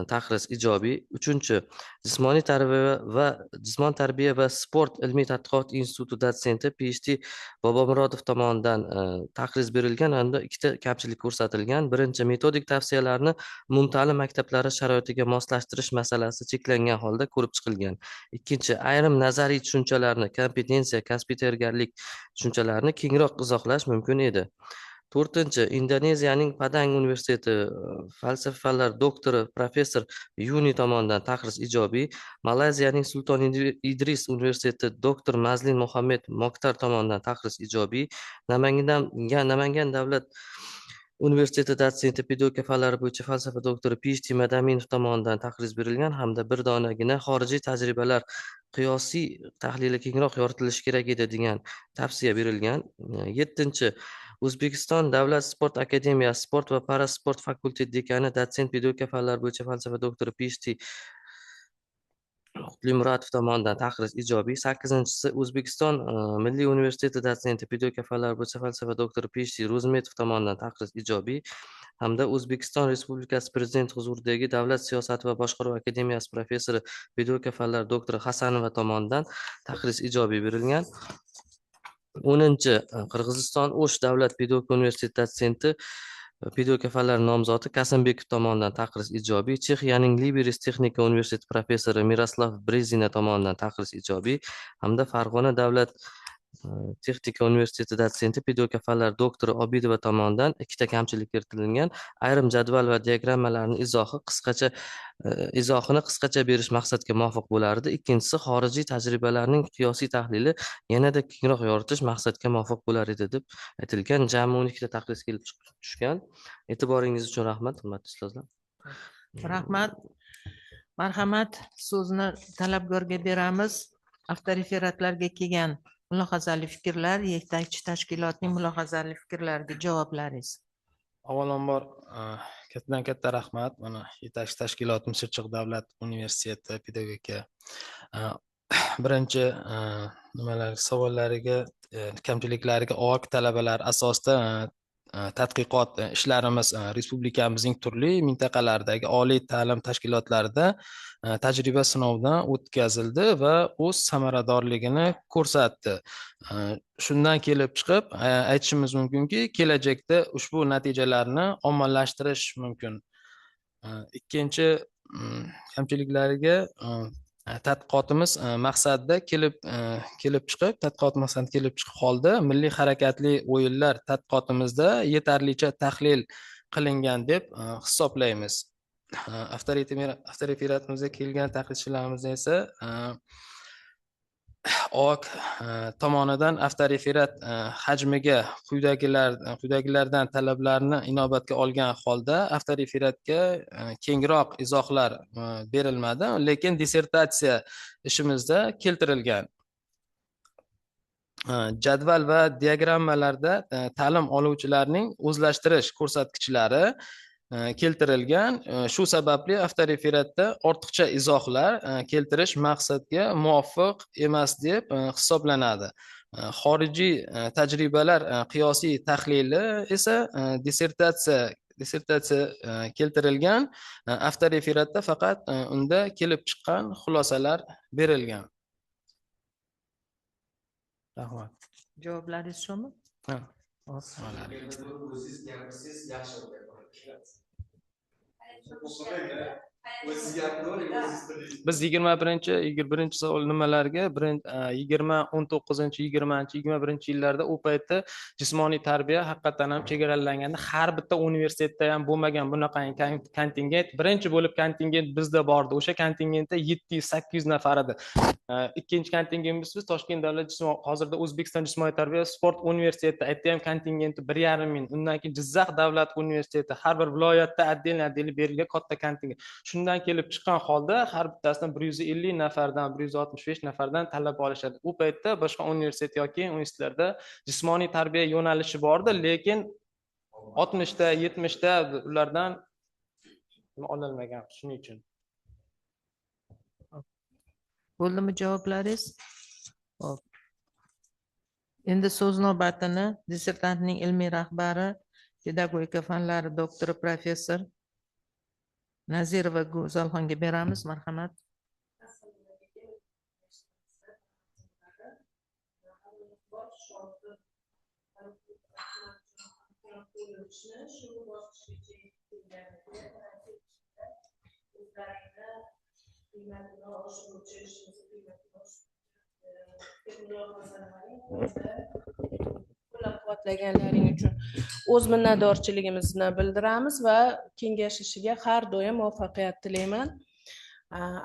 Speaker 3: taqriz ijobiy. Uchinchi, jismoniy tarbiya va sport ilmiy tadqiqot instituti dotsenti PhD Bobomurodov tomonidan taqriz berilgan hamda ikkita kamchilik ko'rsatilgan. Birinchi, metodik tavsiyalarni umumta'lim maktablari sharoitiga moslashtirish masalasi cheklangan holda ko'rib chiqilgan. Ikkinchi, ayrim nazariy tushunchalarni, kompetensiya, kasbiy tayyorgarlik tushunchalarini kengroq izohlash mumkin edi. To'rtinchi, Indoneziyaning Padang universiteti falsafa fanlari doktori professor Yuni tomonidan taqriz ijobiy. Malayziyaning Sulton Idris universiteti doktor Mazlin Muhammad Moktar tomonidan taqriz ijobiy. Namangan davlat universiteti dotsenti pedagogika fanlari bo'yicha falsafa doktori PhD Madaminov tomonidan taqriz berilgan hamda bir donagina xorijiy tajribalar qiyosiy tahlili kengroq yoritilishi kerak edi degan tavsiya berilgan. Yettinchi, O'zbekiston Davlat sport akademiyasi sport va parasport fakulteti dekani dotsent pedagogika fanlari bo'yicha falsafa doktori PhD Qutlimuratov tomonidan taqriz ijobiy. Sakkizinchisi, O'zbekiston Milliy universiteti dotsenti pedagogika fanlari bo'yicha falsafa doktori PhD Ro'zmetov tomonidan taqriz ijobiy hamda O'zbekiston Respublikasi Prezidenti huzuridagi Davlat siyosati va boshqaruv akademiyasi professori pedagogika fanlari doktori Hasanova tomonidan taqriz ijobiy berilgan. 10-chi, Qirg'iziston O'sh davlat pedagogika universiteti dotsenti pedagogika fanlari nomzodi Kasimbekov tomonidan taqriz ijobiy. Chexiyaning Liberec texnika universiteti professori Miroslav Brezina tomonidan taqriz ijobiy hamda Farg'ona davlat texnika universiteti dotsenti pedagogika fanlari doktori Obidova tomonidan ikkita kamchilik kiritilgan. Ayrim jadval va diagrammalarning izohini qisqacha berish maqsadga muvofiq bo'lardi. Ikkinchisi, xorijiy tajribalarning qiyosiy tahlili yanada kengroq yoritish maqsadga muvofiq bo'lar edi deb aytilgan. Jami 12 ta taqriz kelib tushgan. E'tiboringiz uchun rahmat, hurmatli ustozlar.
Speaker 2: Rahmat. Marhamat, so'zni talabgorga beramiz. Avtoreferatlarga kelgan mulohazali fikrlar, yetakchi tashkilotning mulohazali fikrlariga javoblaringiz.
Speaker 1: Avvalambor kattadan katta rahmat. Mana yetakchi tashkilotimiz Chirchiq davlat universiteti pedagogika birinchi nimalar savollariga, kamchiliklariga oq talabalar asosida tadqiqot ishlarimiz respublikamizning turli mintaqalaridagi oliy ta'lim tashkilotlarida tajriba sinovdan o'tkazildi va o'z samaradorligini ko'rsatdi. Shundan kelib chiqib aytishimiz mumkinki, kelajakda ushbu natijalarni ommalashtirish mumkin. Ikkinchi kamchiliklariga tadqiqotimiz maqsadida kelib chiqib, tadqiqot maqsadida kelib chiqib holda milliy harakatli o'yinlar tadqiqotimizda yetarlicha tahlil qilingan deb hisoblaymiz. Avtoreferatimizga kelgan tahlilchilarimizni esa OAK tomonidan avtoreferat hajmiga quyidagilardan talablarni inobatga olgan holda avtoreferatga kengroq izohlar berilmadi, lekin dissertatsiya ishimizda keltirilgan. Jadval va diagrammalarda ta'lim oluvchilarning o'zlashtirish ko'rsatkichlari keltirilgan. Shu sababli avtoreferatda ortiqcha izohlar keltirish maqsadga muvofiq emas deb hisoblanadi. Xorijiy tajribalar qiyosiy tahlili esa dissertatsiya keltirilgan avtoreferatda faqat unda kelib chiqqan xulosalar berilgan. Rahmat.
Speaker 2: Javoblaringiz shumi?
Speaker 1: Ha.
Speaker 7: O'zingiz gapirsangiz yaxshi bo'ladi.
Speaker 1: Biz 21 savol nimalarga 20, 19, 20, 21 yillarda u paytda jismoniy tarbiya haqiqatan ham chegaralanganda har bitta universitetda ham bo'lmagan bunaqa kontingent. Birinchi bo'lib kontingent bizda bordi. O'sha kontingentda 700-800 nafar edi. Ikkinchi kontingentimiz biz Toshkent davlat hozirda O'zbekiston jismoniy tarbiya sport universiteti, aytdi ham kontingenti 1,5 ming. Undan keyin Jizzax davlat universiteti, har bir viloyatda отдельно berilgan katta kontingent. Shundan kelib chiqqan holda har bittasidan 150 nafardan, 165 nafardan talab olishadi. U paytda boshqa universitet yoki universitetlarda jismoniy tarbiya yo'nalishi bordi, lekin 60 ta, 70 ta ulardan olinmagan, shuning uchun.
Speaker 2: Bo'ldimi javoblaringiz? Xo'p. Endi so'z navbatini dissertantning ilmiy rahbari, pedagogika fanlari doktori, professor Nazirova Go'zalxonga beramiz. Marhamat.
Speaker 8: Qo'llab-quvvatlaganlaring uchun o'z minnatdorchiligimizni bildiramiz va kengash ishiga har doim muvaffaqiyat tilayman.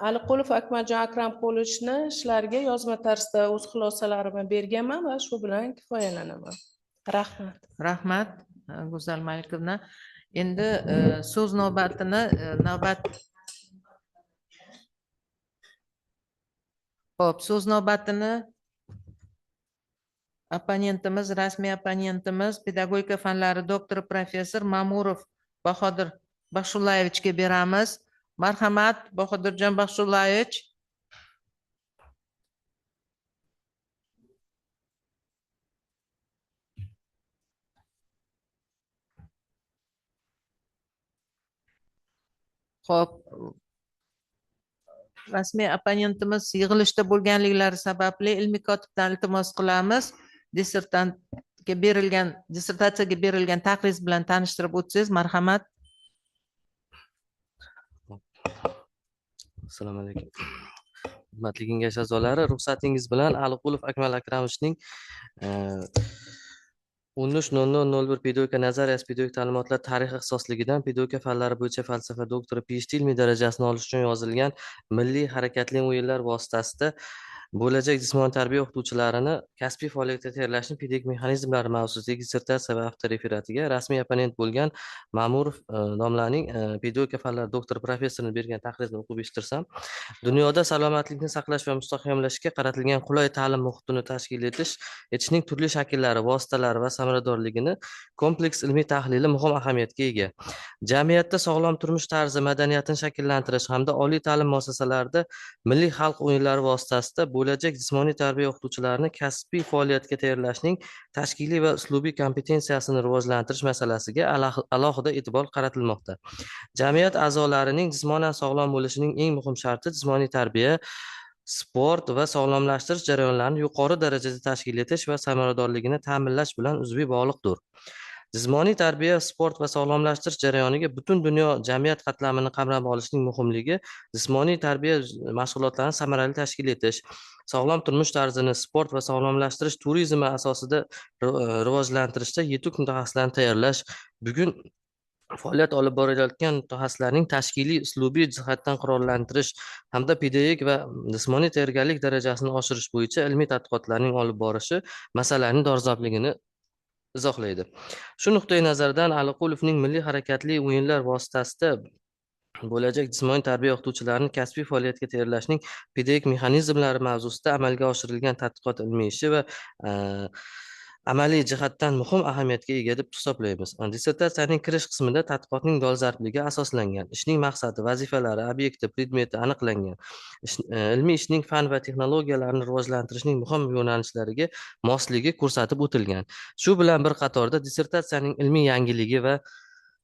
Speaker 8: Aliqulov Akmaljon Akramqulichni ishlariga yozma tarzda o'z xulosalarimni berganman va shu bilan kifoyalanaman. Rahmat.
Speaker 2: Rahmat, Go'zal Malikovna. Endi so'z navbatini Xo'p, so'z navbatini opponentimiz, rasmiy opponentimiz, pedagogika fanlari doktori professor Ma'murov Bahodir Baxshullayevichga beramiz. Marhamat, Bahodirjon Baxshullayevich. Xo'p, rasmiy opponentimiz yig'ilishda bo'lganliklari sababli ilmiy kotibdan iltimos qilamiz. Dissertantga berilgan, dissertatsiyaga berilgan taqriz bilan tanishtirib o'tsangiz, marhamat.
Speaker 3: Assalomu alaykum. Hurmatli kengash a'zolari, ruxsatingiz bilan Aliqulov Akmal Akramovichning 13.00.01 pedagogika nazariyasi pedagogik ta'limotlar tarixi ixtisosligidan pedagogika fanlari bo'yicha falsafa doktori PhD ilmiy darajasini olish uchun yozilgan milliy harakatli o'yinlar vositasida bo'lajak jismoniy tarbiya o'qituvchilarini kasbiy faoliyatga tayyorlashning pedagogik mexanizmlari mavzusidagi dissertatsiya va avtoreferatiga rasmiy opponent bo'lgan Ma'murov domlaning pedagogika fanlari doktori professorini bergan taqrizini o'qib eshittirsam, dunyoda salomatlikni saqlash va mustahkamlashga qaratilgan qulay ta'lim muhitini tashkil etishning turli shakllari, vositalari va samaradorligini kompleks ilmiy tahlili muhim ahamiyatga ega. Jamiyatda sog'lom turmush tarzi madaniyatini shakllantirish hamda oliy ta'lim muassasalarida milliy xalq o'yinlari vositasida bo'lajak jismoniy tarbiya o'qituvchilarini kasbiy faoliyatga tayyorlashning tashkiliy va uslubiy kompetensiyasini rivojlantirish masalasiga alohida e'tibor qaratilmoqda. Jamiyat a'zolarining jismonan sog'lom bo'lishining eng muhim sharti jismoniy tarbiya, sport va sog'lomlashtirish jarayonlarini yuqori darajada tashkil etish va samaradorligini ta'minlash bilan uzviy bog'liqdir. Jismoniy tarbiya, sport va sog'lomlashtirish jarayoniga butun dunyo jamiyat qatlamini qamrab olishning muhimligi jismoniy tarbiya mashg'ulotlarini samarali tashkil etish, sog'lom turmush tarzini sport va sog'lomlashtirish turizmi asosida rivojlantirishda yetuk mutaxassislarni tayyorlash, bugun faoliyat olib borayotgan mutaxassislarning tashkiliy uslubiy jihatdan qurollantirish hamda pedagogik va jismoniy tayyorgarlik darajasini oshirish bo'yicha ilmiy tadqiqotlarning olib borishi masalaning dolzarbligini izohlaydi. Shu nuqtai nazardan Aliqulovning milliy harakatli o'yinlar vositasida bo'lajak jismoniy tarbiya o'qituvchilarini kasbiy faoliyatga tayyorlashning pedagogik mexanizmlari mavzusida amalga oshirilgan tadqiqot ilmiy ishi va amaliy jihatdan muhim ahamiyatga ega deb hisoblaymiz. Dissertatsiyaning kirish qismida tadqiqotning dolzarbligiga asoslangan, ishning maqsadi, vazifalari, obyekti, predmeti aniqlangan, ilmiy ishning fan va texnologiyalarni rivojlantirishning muhim yo'nalishlariga mosligi ko'rsatib o'tilgan. Shu bilan bir qatorda dissertatsiyaning ilmiy yangiligi va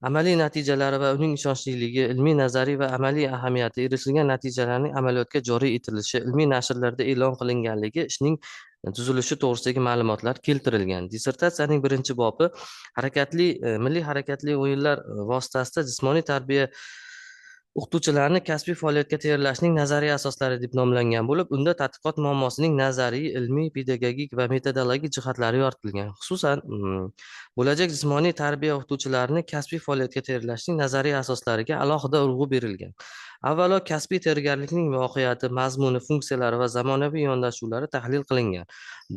Speaker 3: amaliy natijalari va uning ishonchliligi, ilmiy nazariy va amaliy ahamiyati, erishilgan natijalarning amaliyotga joriy etilishi, ilmiy nashrlarda e'lon qilinganligi ishning tuzilishi to'g'risidagi ma'lumotlar keltirilgan. Dissertatsiyaning birinchi bobi milliy harakatli o'yinlar vositasida jismoniy tarbiya o'qituvchilarini kasbiy faoliyatga tayyorlashning nazariy asoslari deb nomlangan bo'lib, unda tadqiqot muammosining nazariy, ilmiy, pedagogik va metodologik jihatlari yoritilgan. Xususan, bo'lajak jismoniy tarbiya o'qituvchilarini kasbiy faoliyatga tayyorlashning nazariy asoslariga alohida urg'u berilgan. Avvalo, kasbiy tayyorgarlikning mohiyati, mazmuni, funksiyalari va zamonaviy yondashuvlari tahlil qilingan.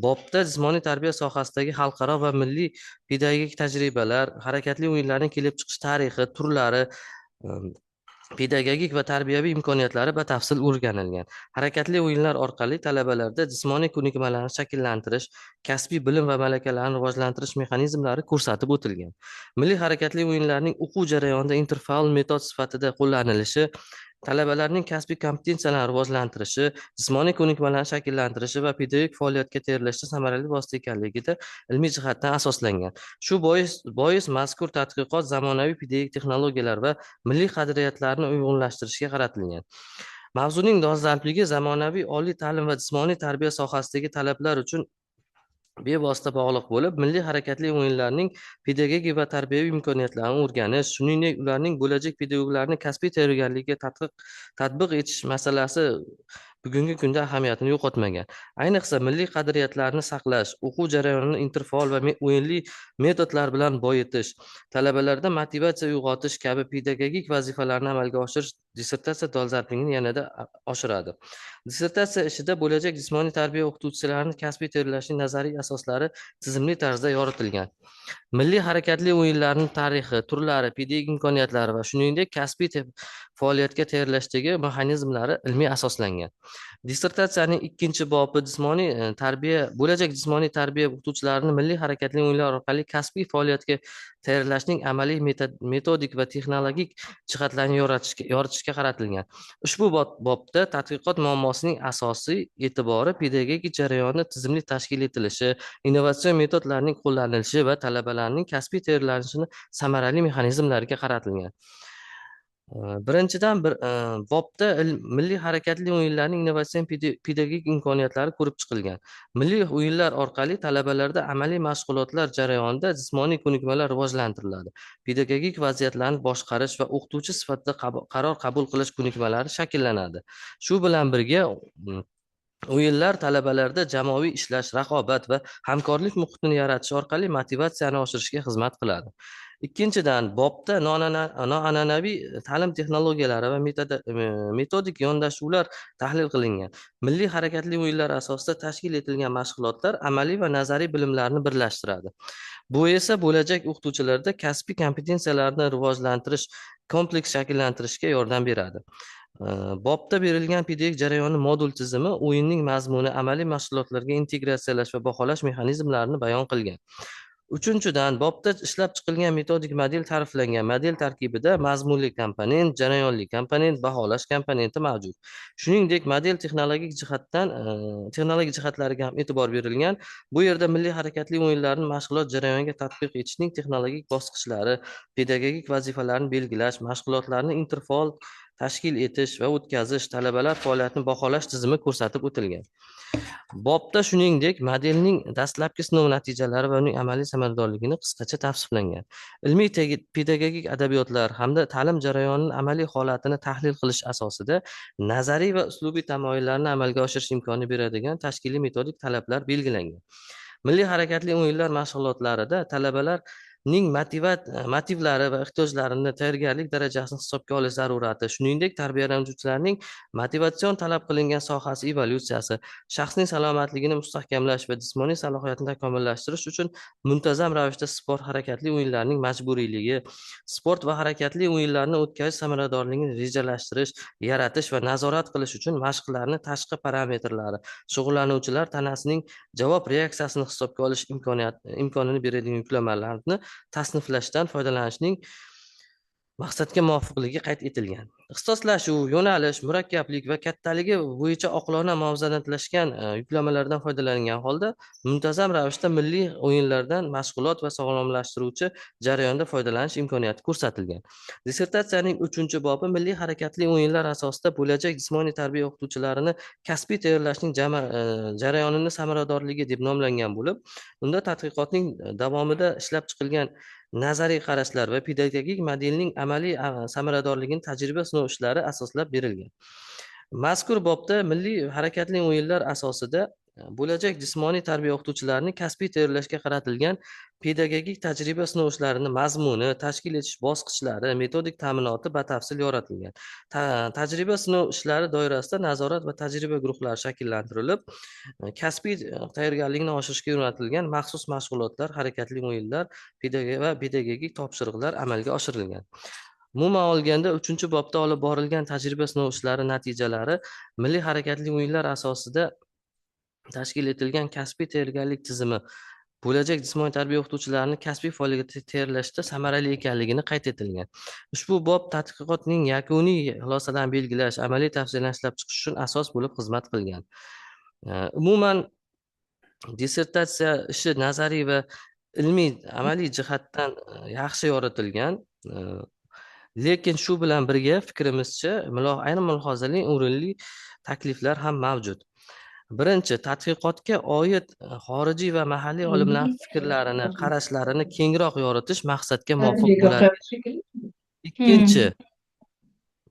Speaker 3: Bobda jismoniy tarbiya sohasidagi xalqaro va milliy pedagogik tajribalar, harakatli o'yinlarning kelib chiqish tarixi, turlari, pedagogik va tarbiyaviy imkoniyatlari batafsil o'rganilgan. Harakatli o'yinlar orqali talabalarda jismoniy ko'nikmalarni shakllantirish, kasbiy bilim va malakalarni rivojlantirish mexanizmlari ko'rsatib o'tilgan. Milliy harakatli o'yinlarning o'quv jarayonida interfaol metod sifatida qo'llanilishi, talabalarning kasbiy kompetensiyalarini rivojlantirishi, jismoniy ko'nikmalarni shakllantirishi va pedagogik faoliyatga tayyorlashda samarali vosita ekanligida ilmiy jihatdan asoslangan. Shu bois mazkur tadqiqot zamonaviy pedagogik texnologiyalar va milliy qadriyatlarni uyg'unlashtirishga qaratilgan. Mavzuning dolzarbligi zamonaviy oliy ta'lim va jismoniy tarbiya sohasidagi talablar uchun bevosita bog'liq bo'lib, milliy harakatli o'yinlarning pedagogik va tarbiyaviy imkoniyatlarini o'rganish, shuningdek, ularning bo'lajak pedagoglarni kasbiy tayyorgarligiga tatbiq etish masalasi bugungi kunda ahamiyatini yo'qotmagan. Ayniqsa, milliy qadriyatlarni saqlash, o'quv jarayonini interfaol va o'yinli metodlar bilan boyitish, talabalarda motivatsiya uyg'otish kabi pedagogik vazifalarni amalga oshirish dissertatsiya dolzarbligini yanada oshiradi. Dissertatsiya ishida bo'lajak jismoniy tarbiya o'qituvchilarini kasbiy tayyorlashning nazariy asoslari tizimli tarzda yoritilgan. Milliy harakatli o'yinlarning tarixi, turlari, pedagogik imkoniyatlari va shuningdek kasbiy faoliyatga tayyorlashdagi mexanizmlari ilmiy asoslangan. Dissertatsiyaning ikkinchi bobi jismoniy tarbiya bo'lajak jismoniy tarbiya o'qituvchilarini milliy harakatli o'yinlar orqali kasbiy faoliyatga tayyorlashning amaliy, metodik va texnologik jihatlarini yoritishga qaratilgan. Ushbu bobda tadqiqot muammosining asosiy e'tibori pedagogik jarayonni tizimli tashkil etilishi, innovatsion metodlarning qo'llanilishi va talabalarning kasbiy tayyorlanishini samarali mexanizmlariga qaratilgan. Birinchidan, bir bobda milliy harakatli o'yinlarning innovatsion pedagogik imkoniyatlari ko'rib chiqilgan. Milliy o'yinlar orqali talabalarda amaliy mashg'ulotlar jarayonida jismoniy ko'nikmalar rivojlantiriladi. Pedagogik vaziyatlarni boshqarish va o'qituvchi sifatida qaror qabul qilish ko'nikmalari shakllanadi. Shu bilan birga o'yinlar talabalarda jamoaviy ishlash, raqobat va hamkorlik muhitini yaratish orqali motivatsiyani oshirishga xizmat qiladi. Ikkinchidan, bobda noan'anaviy ta'lim texnologiyalari va metodik yondashuvlar tahlil qilingan. Milliy harakatli o'yinlar asosida tashkil etilgan mashg'ulotlar amaliy va nazariy bilimlarni birlashtiradi. Bu esa bo'lajak o'qituvchilarda kasbiy kompetensiyalarni rivojlantirish, kompleks shakllantirishga yordam beradi. Bobda berilgan pedagogik jarayonni modul tizimi o'yinning mazmuni, amaliy mashg'ulotlarga integratsiyalash va baholash mexanizmlarini bayon qilgan. Uchinchidan, bobda ishlab chiqilgan metodik model ta'riflangan. Model tarkibida mazmunli komponent, jarayonli komponent, baholash komponenti mavjud. Shuningdek, model texnologik jihatlariga ham e'tibor berilgan. Bu yerda milliy harakatli o'yinlarni mashg'ulot jarayoniga tatbiq etishning texnologik bosqichlari, pedagogik vazifalarni belgilash, mashg'ulotlarni interfaol tashkil etish va o'tkazish, talabalar faoliyatini baholash tizimi ko'rsatib o'tilgan. Bobda shuningdek modelning dastlabki sinov natijalari va uning amaliy samaradorligini qisqacha tavsiflangan. Ilmiy pedagogik adabiyotlar hamda ta'lim jarayonining amaliy holatini tahlil qilish asosida nazariy va uslubiy tamoyillarni amalga oshirish imkonini beradigan tashkiliy metodik talablar belgilangan. Milliy harakatli o'yinlar mashg'ulotlarida talabalarning motivlari va ehtiyojlarini, tayyorgarlik darajasini hisobga olish zarurati, shuningdek tarbiyalanuvchilarning motivatsion talab qilingan sohasi evolyutsiyasi, shaxsning salomatligini mustahkamlash va jismoniy salohiyatini takomillashtirish uchun muntazam ravishda sport harakatli o'yinlarning majburiyligi, sport va harakatli o'yinlarni o'tkazish samaradorligini rejalashtirish, yaratish va nazorat qilish uchun mashqlarni tashqi parametrlari, shug'ullanuvchilar tanasining javob reaksiyasini hisobga olish imkonini beradigan yuklamalarni tasniflashdan foydalanishning maqsadga muvofiqligi qayd etilgan. Ixtisoslashuv, yo'nalish, murakkablik va kattaligi bo'yicha oqilona muvozanatlashgan yuklamalardan foydalangan holda muntazam ravishda milliy o'yinlardan mashg'ulot va sog'lomlashtiruvchi jarayonda foydalanish imkoniyati ko'rsatilgan. Dissertatsiyaning 3-bobi milliy harakatli o'yinlar asosida bo'lajak jismoniy tarbiya o'qituvchilarini kasbiy tayyorlashning jarayonini samaradorligi deb nomlangan bo'lib, unda tadqiqotning davomida ishlab chiqilgan nazariy qarashlar va pedagogik modelning amaliy samaradorligini tajriba sinov ishlari asoslab berilgan. Mazkur bobda milliy harakatli o'yinlar asosida bo'lajak jismoniy tarbiya o'qituvchilarini kasbiy tayyorlashga qaratilgan pedagogik tajriba sinov ishlarini mazmuni, tashkil etish bosqichlari, metodik ta'minoti batafsil yoritilgan. Tajriba sinov ishlari doirasida nazorat va tajriba guruhlari shakllantirilib, kasbiy tayyorgarlikni oshirishga yo'naltirilgan maxsus mashg'ulotlar, harakatli o'yinlar va pedagogik topshiriqlar amalga oshirilgan. Umuman olganda, 3-bobda olib borilgan tajriba sinov ishlari natijalari milliy harakatli o'yinlar asosida tashkil etilgan kasbiy tayyorgarlik tizimi bo'lajak jismoniy tarbiya o'qituvchilarini kasbiy faoliyatga tayyorlashda samarali ekanligini qayd etilgan. Ushbu bob tadqiqotning yakuniy xulosalarini belgilash, amaliy tavsiyalarni ishlab chiqish uchun asos bo'lib xizmat qilgan. Umuman dissertatsiya ishi nazariy va ilmiy amaliy jihatdan yaxshi yoritilgan. Lekin shu bilan birga fikrimizcha ayrim mulohazali o'rinli takliflar ham mavjud. Birinchi, tadqiqotga oid xorijiy va mahalliy olimlar fikrlarini, qarashlarini kengroq yoritish maqsadga muvofiq bo'ladi. Ikkinchi,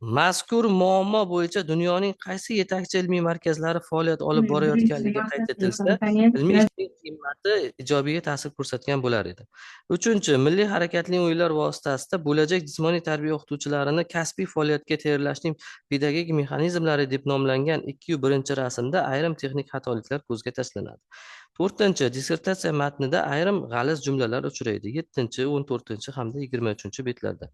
Speaker 3: Mazkur muammo bo'yicha dunyoning qaysi yetakchi ilmiy markazlari faoliyat olib borayotganligi qayd etilsa, ilmiy ishning qiymati ijobiyga ta'sir ko'rsatgan bo'lar edi. Uchinchi, milliy harakatli o'yinlar vositasida bo'lajak jismoniy tarbiya o'qituvchilarini kasbiy faoliyatga tayyorlashning pedagogik mexanizmlari deb nomlangan 2-1 rasmda ayrim texnik xatoliklar ko'zga tashlanadi. To'rtinchi, dissertatsiya matnida ayrim g'aliz jumlalar uchraydi: 7, 14 hamda 23-betlarda.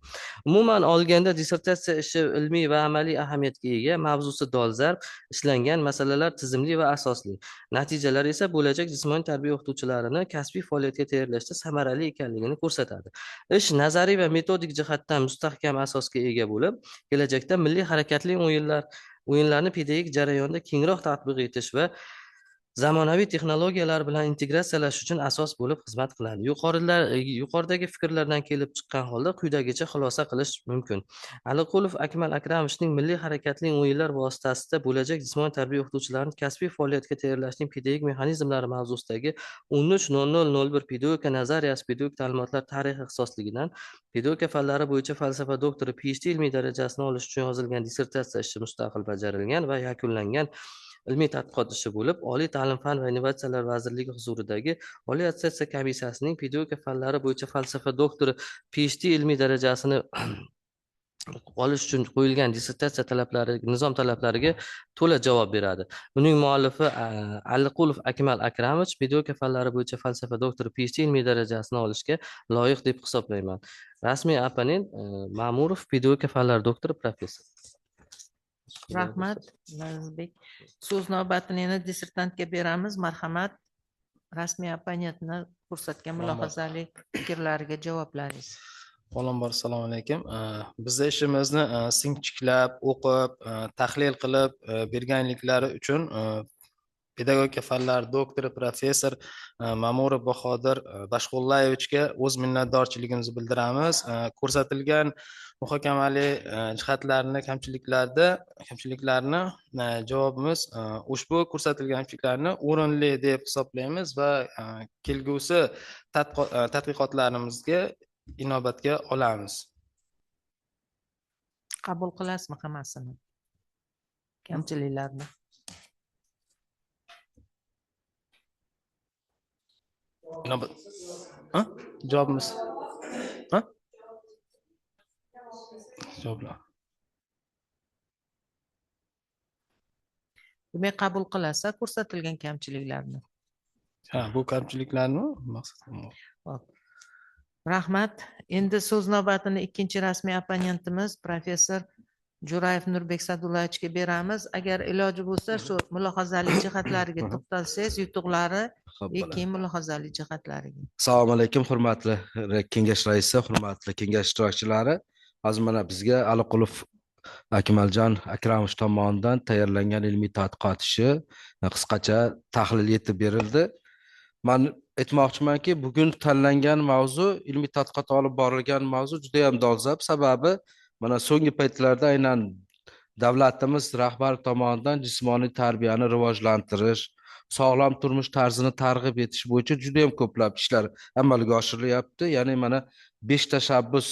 Speaker 3: Umuman olganda, dissertatsiya ishi ilmiy va amaliy ahamiyatga ega, mavzusi dolzarb, ishlangan masalalar tizimli va asosli, natijalar esa bo'lajak jismoniy tarbiya o'qituvchilarini kasbiy faoliyatga tayyorlashda samarali ekanligini ko'rsatadi. Ish nazariy va metodik jihatdan mustahkam asosga ega bo'lib, kelajakda milliy harakatli o'yinlarni pedagogik jarayonda kengroq tatbiq etish va zamonaviy texnologiyalar bilan integratsiyalash uchun asos bo'lib xizmat qiladi. Yuqoridagi fikrlardan kelib chiqqan holda quyidagicha xulosa qilish mumkin. Aliqulov Akmal Akramovichning "Milliy harakatli o'yinlar vositasida bo'lajak jismoniy tarbiya o'qituvchilarini kasbiy faoliyatga tayyorlashning pedagogik mexanizmlari" mavzusidagi 13.00.01 "Pedagogika nazariyasi, pedagogik ta'limotlar tarixi" ixtisosligidan pedagogika fanlari bo'yicha falsafa doktori PhD ilmiy darajasini olish uchun yozilgan dissertatsiya ishi mustaqil bajarilgan va yakunlangan ilmiy tadqiqot ishi bo'lib, Oliy ta'lim, fan va innovatsiyalar vazirligi huzuridagi Oliy attestatsiya komissiyasining pedagogika fanlari bo'yicha falsafa doktori PhD ilmiy darajasini olish uchun qo'yilgan dissertatsiya talablari, nizom talablariga to'la javob beradi. Uning muallifi Aliqulov Akmal Akramovich pedagogika fanlari bo'yicha falsafa doktori PhD ilmiy darajasini olishga loyiq deb hisoblayman. Rasmiy opponent Ma'murov, pedagogika fanlari doktori, professor.
Speaker 2: Rahmat, Lazizbek. So'z navbatini yana dissertantga beramiz. Marhamat, rasmiy opponentni ko'rsatgan mulohazali fikrlariga javoblaringiz.
Speaker 1: Avvalambor, assalomu alaykum. Bizni ishimizni sinchiklab o'qib, tahlil qilib berganliklari uchun pedagogika fanlari doktori, professor Ma'murov Bahodir Bashqullayevichga o'z minnatdorchiligimizni bildiramiz. Ko'rsatilgan muhokamali jihatlarni, kamchiliklarni javobimiz ushbu ko'rsatilgan kamchiliklarni o'rinli deb hisoblaymiz va kelgusi tadqiqotlarimizga inobatga olamiz.
Speaker 2: Qabul qilasizmi hammasini, kamchiliklarni?
Speaker 1: Inobat, ha? Javobimiz, ha, javoblar.
Speaker 2: Demak, qabul qilasiz ko'rsatilgan kamchiliklarni?
Speaker 1: Ha, bu kamchiliklarni maqsad.
Speaker 2: Xo'p. Rahmat. Endi so'z navbatini ikkinchi rasmiy opponentimiz professor Jo'rayev Nurbek Sa'dullayevichga beramiz. Agar iloji bo'lsa, shu mulohazali jihatlariga to'xtalsangiz, yutuqlari
Speaker 9: Xo'p,
Speaker 2: va
Speaker 9: bo'ladi.
Speaker 2: keyin mulohazali jihatlariga.
Speaker 9: Assalomu alaykum, hurmatli kengash raisi, hurmatli kengash ishtirokchilari. Hozir mana bizga Aliqulov Akmaljon Akramovich tomonidan tayyorlangan ilmiy tadqiqot ishi qisqacha tahlil etib berildi. Man aytmoqchimanki, bugun tanlangan mavzu, ilmiy tadqiqot olib borilgan mavzu juda ham dolzarb. Sababi mana so'nggi paytlarda aynan davlatimiz rahbari tomonidan jismoniy tarbiyani rivojlantirish, sog'lom turmush tarzini targ'ib etish bo'yicha juda ham ko'plab ishlar amalga oshirilyapti. Ya'ni mana "Besh tashabbus"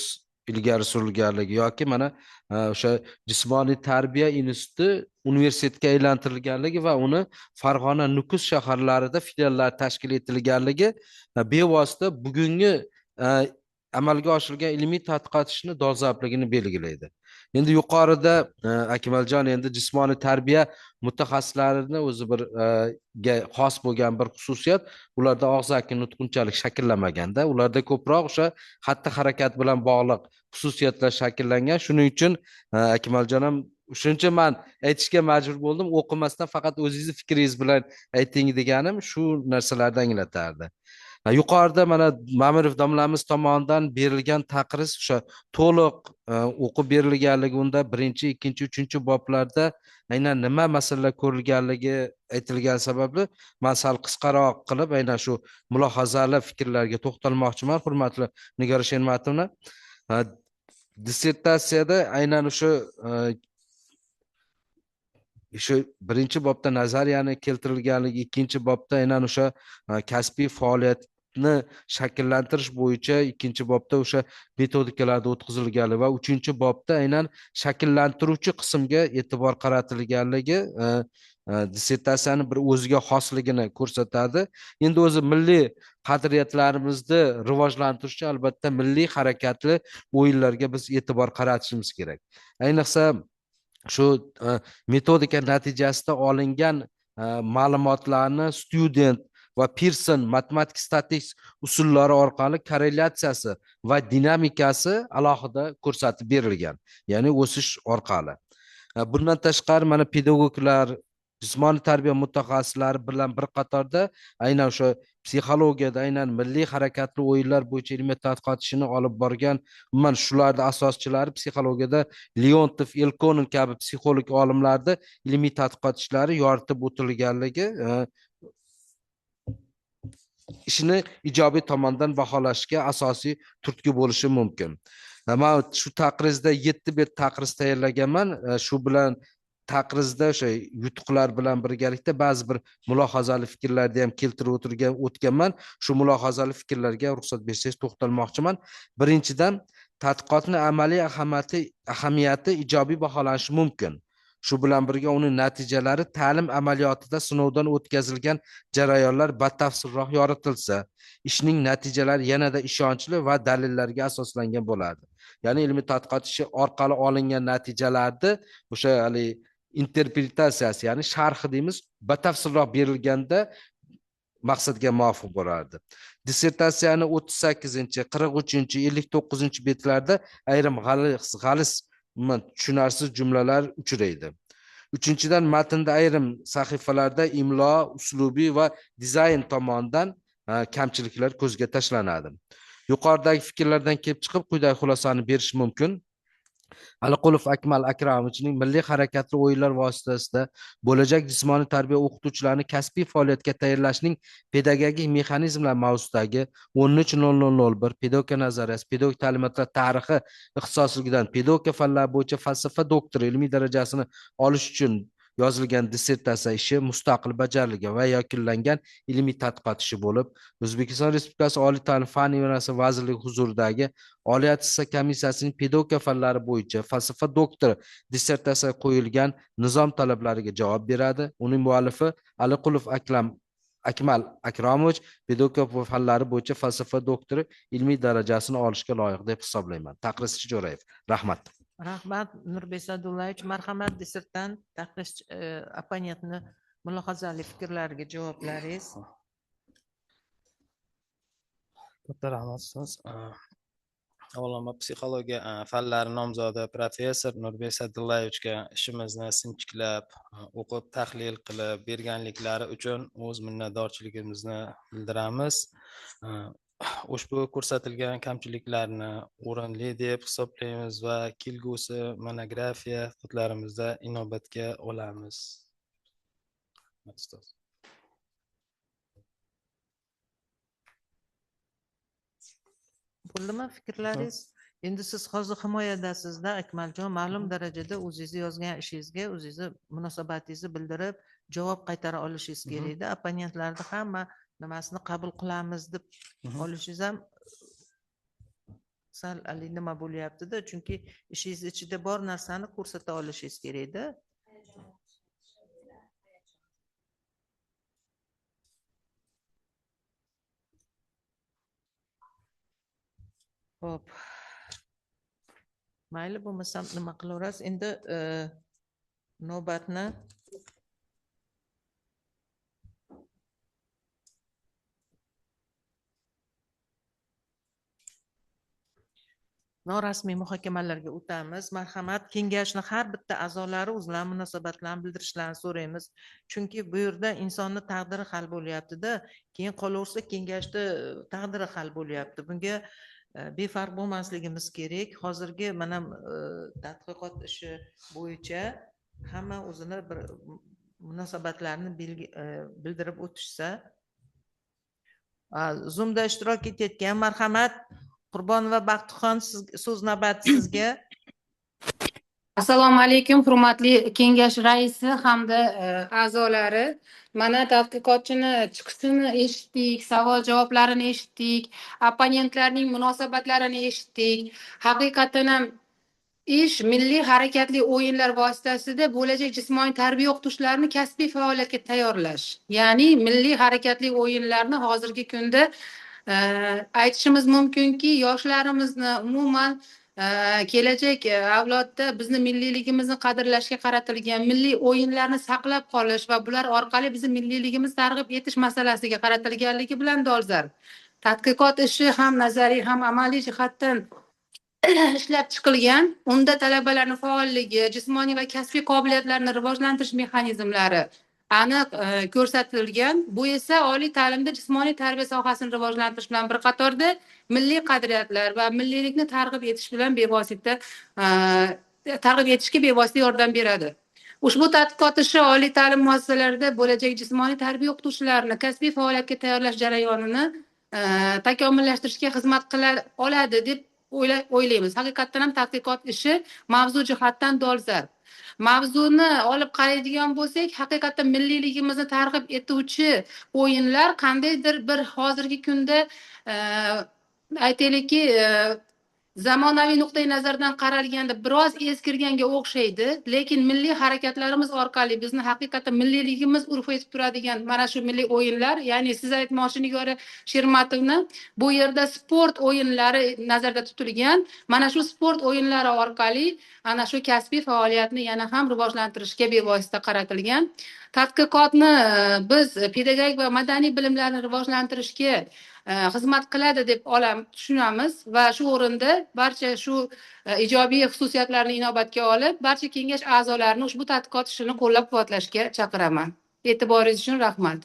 Speaker 9: ilgari surilganligi yoki mana o'sha jismoniy tarbiya instituti universitetga aylantirilganligi va uni Farg'ona, Nukus shaharlarida filiallar tashkil etilganligi bevosita bugungi amalga oshirilgan ilmiy tadqiqot ishini dolzarbligini belgilaydi. Endi yuqorida Akmaljon endi jismoniy tarbiya mutaxassislarini o'zi bir ga xos bo'lgan bir xususiyat, ularda og'zaki nutq unchalik shakllanmaganda, ularda ko'proq o'sha xatti harakat bilan bog'liq xususiyatlar shakllangan. Shuning uchun Akmaljon ham, shuning uchun man aytishga majbur bo'ldim, o'qimasdan faqat o'zingizni fikringiz bilan ayting deganim shu narsalarni anglatardi. Yuqorida mana Mamirov domlamiz tomonidan berilgan taqriz o'sha to'liq o'qib berilganligi, unda birinchi, ikkinchi, uchinchi boblarda aynan nima masalalar ko'rilganligi aytilgani sababli man sal qisqaroq qilib aynan shu mulohazali fikrlarga to'xtalmoqchiman, hurmatli Nigora Shermatovna. Dissertatsiyada aynan o'sha shu birinchi bobda nazariyani keltirilganligi, ikkinchi bobda aynan o'sha kasbiy faoliyat qadriyatni shakllantirish bo'yicha ikkinchi bobda o'sha metodikalarda o'tkazilganligi va uchinchi bobda aynan shakllantiruvchi qismga e'tibor qaratilganligi dissertatsiyani bir o'ziga xosligini ko'rsatadi. Endi o'zi milliy qadriyatlarimizni rivojlantirishda albatta milliy harakatli o'yinlarga biz e'tibor qaratishimiz kerak. Ayniqsa shu metodika natijasida olingan ma'lumotlarni student va Pearson matematik statistik usullari orqali korrelyatsiyasi va dinamikasi alohida ko'rsatib berilgan, ya'ni o'sish orqali. Bundan tashqari mana pedagoglar, jismoniy tarbiya mutaxassislari bilan bir qatorda aynan o'sha psixologiyada aynan milliy harakatli o'yinlar bo'yicha ilmiy tadqiqot ishini olib borgan, umuman shularning asoschilari psixologiyada Leontov, Elkonin kabi psixolog olimlarni ilmiy tadqiqot ishlari yoritib o'tilganligi ishini ijobiy tomondan baholashga asosiy turtki bo'lishi mumkin. Men shu taqrizda 7 bet taqriz tayyorlaganman. Shu bilan taqrizda o'sha yutuqlar bilan birgalikda ba'zi bir mulohazali fikrlarni ham keltirib o'tganman. Shu mulohazali fikrlarga ruxsat bersangiz to'xtalmoqchiman. Birinchidan, tadqiqotning amaliy ahamiyati ijobiy baholanishi mumkin. Shu bilan birga uning natijalari ta'lim amaliyotida sinovdan o'tkazilgan jarayonlar batafsilroq yoritilsa, ishning natijalari yanada ishonchli va dalillarga asoslangan bo'ladi. Ya'ni ilmiy tadqiqot ishi orqali olingan natijalarni o'sha hali interpretatsiyasi, ya'ni sharhi deymiz, batafsilroq berilganda maqsadga muvofiq bo'lardi. Dissertatsiyani 38-, 43-, 59 betlarda ayrim g'alis tushunarsiz jumlalar uchraydi. Uchinchidan, matnda ayrim sahifalarda imlo, uslubiy va dizayn tomonidan kamchiliklar ko'zga tashlanadi. Yuqoridagi fikrlardan kelib chiqib quyidagi xulosani berish mumkin. Aliqulov Akmal Akramovichning milliy harakatli o'yinlar vositasida bo'lajak jismoniy tarbiya o'qituvchilarini kasbiy faoliyatga tayyorlashning pedagogik mexanizmlar mavzusidagi 13.0001 pedagogika nazariyasi, pedagogik ta'limotlar tarixi ixtisosligidan pedagogika fanlari bo'yicha falsafa doktori ilmiy darajasini olish uchun yozilgan dissertatsiya ishi mustaqil bajarilgan va yakunlangan ilmiy tadqiqot ishi bo'lib, O'zbekiston Respublikasi Oliy ta'lim, fan va innovatsiya vazirligi huzuridagi Oliy attestatsiya komissiyasining pedagogika fanlari bo'yicha falsafa doktori dissertatsiya qo'yilgan nizom talablariga javob beradi. Uning muallifi Aliqulov Akmal Akramovich pedagogika fanlari bo'yicha falsafa doktori ilmiy darajasini olishga loyiq deb hisoblayman. Taqrizchi Jo'rayev. Rahmat.
Speaker 2: Rahmat, Nurbek Sa'dullayevich. Marhamat, dissertant taqriz opponentni mulohazali fikrlariga javoblaringiz.
Speaker 1: Katta rahmat, ustoz. Avvalambor psixologiya fanlari nomzodi professor Nurbek Sa'dullayevichga ishimizni sinchiklab o'qib, tahlil qilib berganliklari uchun o'z minnatdorchiligimizni bildiramiz. Ushbu ko'rsatilgan kamchiliklarni o'rinli deb hisoblaymiz va kelgusi monografiya tadqiqotlarimizda inobatga olamiz. Ustoz.
Speaker 2: Bo'ldimi fikrlaringiz? Endi siz hozir himoyadasizda, Akmaljon, ma'lum darajada o'zingizni yozgan ishingizga o'zingizni munosabatingizni bildirib javob qaytara olishingiz kerakda. Opponentlarni hamma nimasini qabul qilamiz deb olishingiz ham sal haligi nima bo'lyapti-da, chunki ishingiz ichida bor narsani ko'rsata olishingiz kerakda. Xo'p. Mayli, bo'lmasam nima qilaverasiz? Endi navbatni norasmiy muhokamalarga o'tamiz. Marhamat, kengashni har bitta a'zolari o'zlarining munosabatlarini bildirishlarini so'raymiz. Chunki bu yerda insonni taqdiri hal bo'lyapti-da, keyin qolaversa kengashda taqdiri hal bo'lyapti. Bunga befarq bo'lmasligimiz kerak. Hozirgi mana tadqiqot ishi bo'yicha hamma o'zini bir munosabatlarini bildirib o'tishsa. Zoomda ishtirok etayotgan marhamat, Qurbonova Baxtixon, so'z navbati sizga.
Speaker 6: Assalomu alaykum, hurmatli kengash raisi hamda a'zolari. Mana tadqiqotchini chiqishini eshitdik, savol javoblarini eshitdik, opponentlarning munosabatlarini eshitdik. Haqiqatan ham ish milliy harakatli o'yinlar vositasida bo'lajak jismoniy tarbiya o'qituvchilarini kasbiy faoliyatga tayyorlash. Ya'ni milliy harakatli o'yinlarni hozirgi kunda aytishimiz mumkinki, yoshlarimizni umuman kelajak avlodda bizni milliyligimizni qadrlashga qaratilgan milliy o'yinlarni saqlab qolish va bular orqali bizni milliyligimizni targ'ib etish masalasiga qaratilganligi bilan dolzarb. Tadqiqot ishi ham nazariy, ham amaliy jihatdan ishlab chiqilgan. Unda talabalarning faolligi, jismoniy va kasbiy qobiliyatlarini rivojlantirish mexanizmlari aniq ko'rsatilgan. Bu esa oliy ta'limda jismoniy tarbiya sohasini rivojlantirish bilan bir qatorda milliy qadriyatlar va milliylikni targ'ib etish bilan bevosita targ'ib etishga bevosita yordam beradi. Ushbu tadqiqot ishi oliy ta'lim muassasalarida bo'lajak jismoniy tarbiya o'qituvchilarini kasbiy faoliyatga tayyorlash jarayonini takomillashtirishga xizmat qila oladi deb o'ylaymiz. Haqiqatdan ham tadqiqot ishi mavzu jihatdan dolzarb. Mavzuni olib qaraydigan bo'lsak, haqiqatdan milliyligimizni targ'ib etuvchi o'yinlar qandaydir bir hozirgi kunda aytaylikki, zamonaviy nuqtai nazardan qaralganda biroz eskirganga o'xshaydi, lekin milliy harakatlarimiz orqali bizni haqiqatdan milliyligimiz urf etib turadigan mana shu milliy o'yinlar, ya'ni siz aytmoqchi Nigora Shermatovna, bu yerda sport o'yinlari nazarda tutilgan. Mana shu sport o'yinlari orqali ana shu kasbiy faoliyatni yana ham rivojlantirishga bevosita qaratilgan. Tadqiqotni biz pedagogik va madaniy bilimlarni rivojlantirishga xizmat qiladi deb tushunamiz va shu o'rinda barcha shu ijobiy xususiyatlarni inobatga olib, barcha kengash a'zolarini ushbu tadqiqot ishini qo'llab-quvvatlashga chaqiraman. E'tiboringiz uchun rahmat.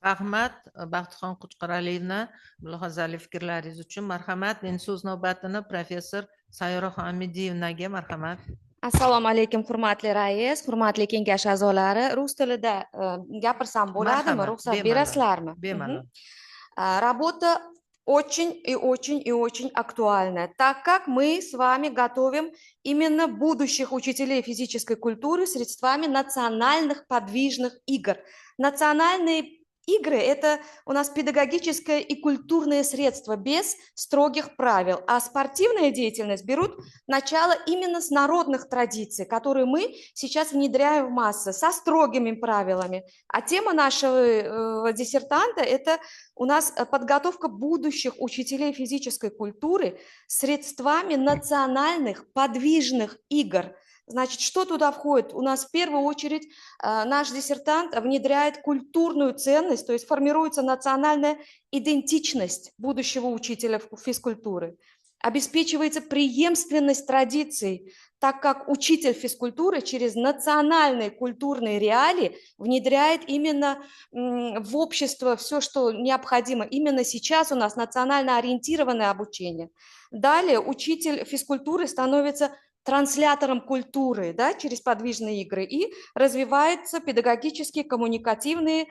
Speaker 2: Rahmat Baxtixon Qo'chqoraliyevna, mulohazali fikrlaringiz uchun. Marhamat, endi so'z navbatini professor Sayyoraxon Amidiyevnaga marhamat.
Speaker 4: Assalomu alaykum, hurmatli rais, hurmatli kengash a'zolari. Rus tilida gapirsam bo'ladimi? Ruxsat berasizlarmi?
Speaker 2: Bemalol.
Speaker 4: Работа очень и очень и очень актуальна, так как мы с вами готовим именно будущих учителей физической культуры средствами национальных подвижных игр. Национальные игры – это у нас педагогическое и культурное средство без строгих правил, а спортивная деятельность берут начало именно с народных традиций, которые мы сейчас внедряем в массы, со строгими правилами. А тема нашего диссертанта – это у нас подготовка будущих учителей физической культуры средствами национальных подвижных игр. Значит, что туда входит? У нас в первую очередь наш диссертант внедряет культурную ценность, то есть формируется национальная идентичность будущего учителя физкультуры. Обеспечивается преемственность традиций, так как учитель физкультуры через национальные культурные реалии внедряет именно в общество все, что необходимо. Именно сейчас у нас национально ориентированное обучение. Далее учитель физкультуры становится транслятором культуры, да, через подвижные игры, и развиваются педагогические, коммуникативные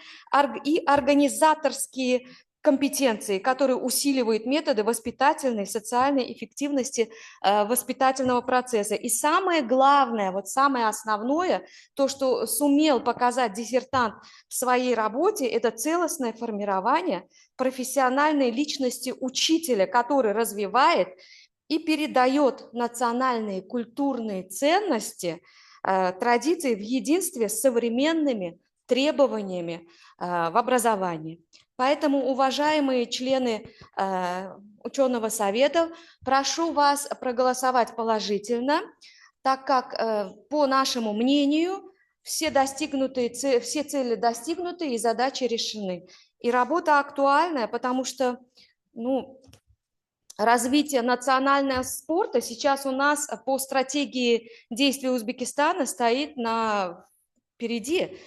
Speaker 4: и организаторские компетенции, которые усиливают методы воспитательной, социальной эффективности воспитательного процесса. И самое главное, вот самое основное, то, что сумел показать диссертант в своей работе, это целостное формирование профессиональной личности учителя, который развивает и передает национальные культурные ценности, традиции в единстве с современными требованиями в образовании. Поэтому, уважаемые члены ученого совета, прошу вас проголосовать положительно, так как, по нашему мнению, все цели достигнуты и задачи решены. И работа актуальная, потому что, ну, развитие национального спорта сейчас у нас по стратегии действий Узбекистана стоит впереди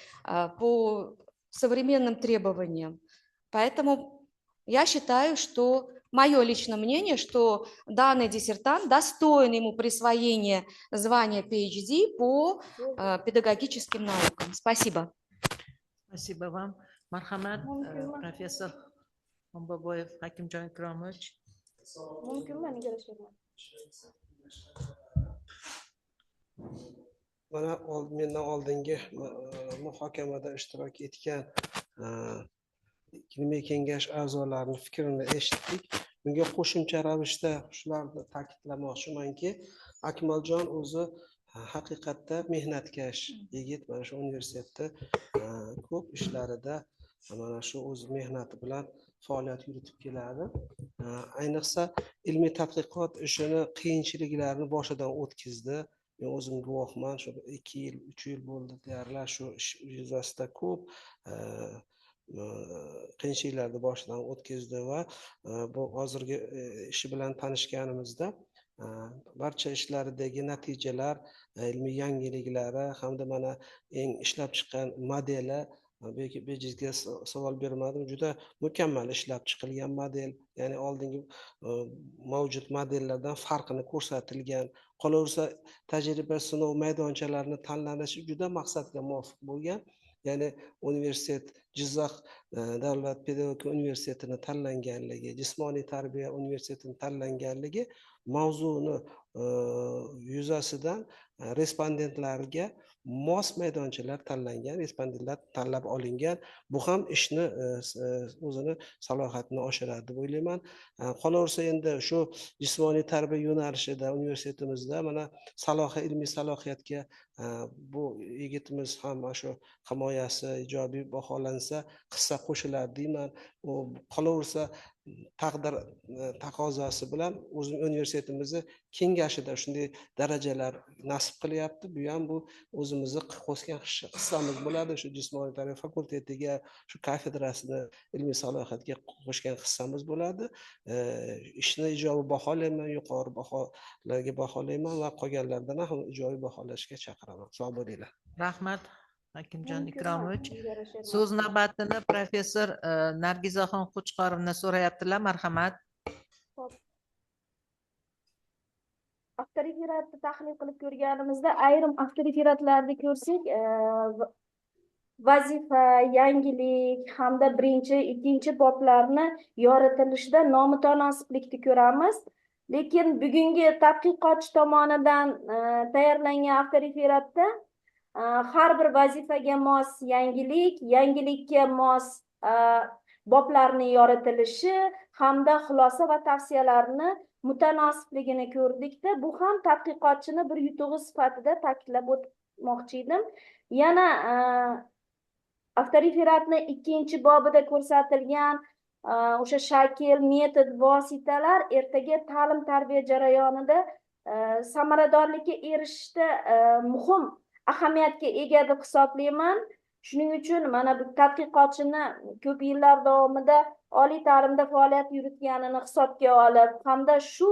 Speaker 4: по современным требованиям. Поэтому я считаю, что мое личное мнение, что данный диссертант достоин ему присвоения звания PhD по педагогическим наукам. Спасибо.
Speaker 2: Спасибо вам. Marhamat, professor Xonboboyev Hakimjon Ikromovich.
Speaker 10: Mumkinmi, Nigora Shermatova?
Speaker 7: Mana mendan oldingi muhokamada ishtirok etgan ilmiy kengash a'zolarining fikrini eshitdik. Bunga qo'shimcha ravishda shularni ta'kidlamoqchimanki, Akmaljon o'zi haqiqatda mehnatkash yigit. Mana shu universitetda ko'p ishlarida mana shu o'z mehnati bilan faoliyat yuritib keladi. Ayniqsa ilmiy tadqiqot ishini qiyinchiliklarini boshidan o'tkazdi. Men o'zim guvohman, shu 2 yil, 3 yil bo'ldi deyarli shu ish yuzasida ko'p qiyinchiliklarni boshidan o'tkazdi va bu hozirgi ishi bilan tanishganimizda barcha ishlaridagi natijalar, ilmiy yangiliklari hamda mana eng ishlab chiqqan modeli, bejizga savol bermadim, juda mukammal ishlab chiqilgan model, ya'ni oldingi mavjud modellardan farqini ko'rsatilgan. Qolaversa, tajriba sinov maydonchalarini tanlanishi juda maqsadga muvofiq bo'lgan. Ya'ni universitet Jizzax davlat pedagogika universitetini tanlanganligi, jismoniy tarbiya universitetini tanlanganligi mavzuni yuzasidan respondentlarga mos maydonchalar tanlangan, respondentlar tanlab olingan. Bu ham ishni o'zini salohiyatini oshiradi deb o'ylayman. Qolaversa endi shu jismoniy tarbiya yo'nalishida universitetimizda mana ilmiy salohiyatga bu yigitimiz ham mana shu himoyasi ijobiy baholansa hissa qo'shiladi deyman. U qolaversa taqdir taqozosi bilan o'zim universitetimizni kengashida shunday darajalar nasib qilyapti. Bu ham bu o'zimizni qo'shgan hissamiz bo'ladi. Shu jismoniy tarbiya fakultetiga, shu kafedrasini ilmiy salohiyatga qo'shgan hissamiz bo'ladi. Ishni ijobiy baholayman, yuqori baholarga baholayman va qolganlardan ham ijobiy baholashga chaqiraman. Sog' bo'linglar.
Speaker 2: Rahmat Hakimjon Ikromovich. So'z navbatini professor Nargizaxon Qo'chqorovna so'rayaptilar. Marhamat.
Speaker 10: Avtoreferatni tahlil qilib ko'rganimizda ayrim avtoreferatlarni ko'rsak, vazifa, yangilik hamda birinchi, ikkinchi boblarni yoritilishida nomutanosiblikni ko'ramiz. Lekin bugungi tadqiqotchi tomonidan tayyorlangan avtoreferatda har bir vazifaga mos yangilik, yangilikka mos boblarni yoritilishi hamda xulosa va tavsiyalarni mutanosibligini ko'rdikda, bu ham tadqiqotchini bir yutug'i sifatida ta'kidlab o'tmoqchi edim. Yana avtoreferatni ikkinchi bobida ko'rsatilgan o'sha shakl, metod, vositalar ertaga ta'lim tarbiya jarayonida samaradorlikka erishishda muhim ahamiyatga ega deb hisoblayman. Shuning uchun mana bu tadqiqotchini ko'p yillar davomida oliy ta'limda faoliyat yuritganini hisobga olib hamda shu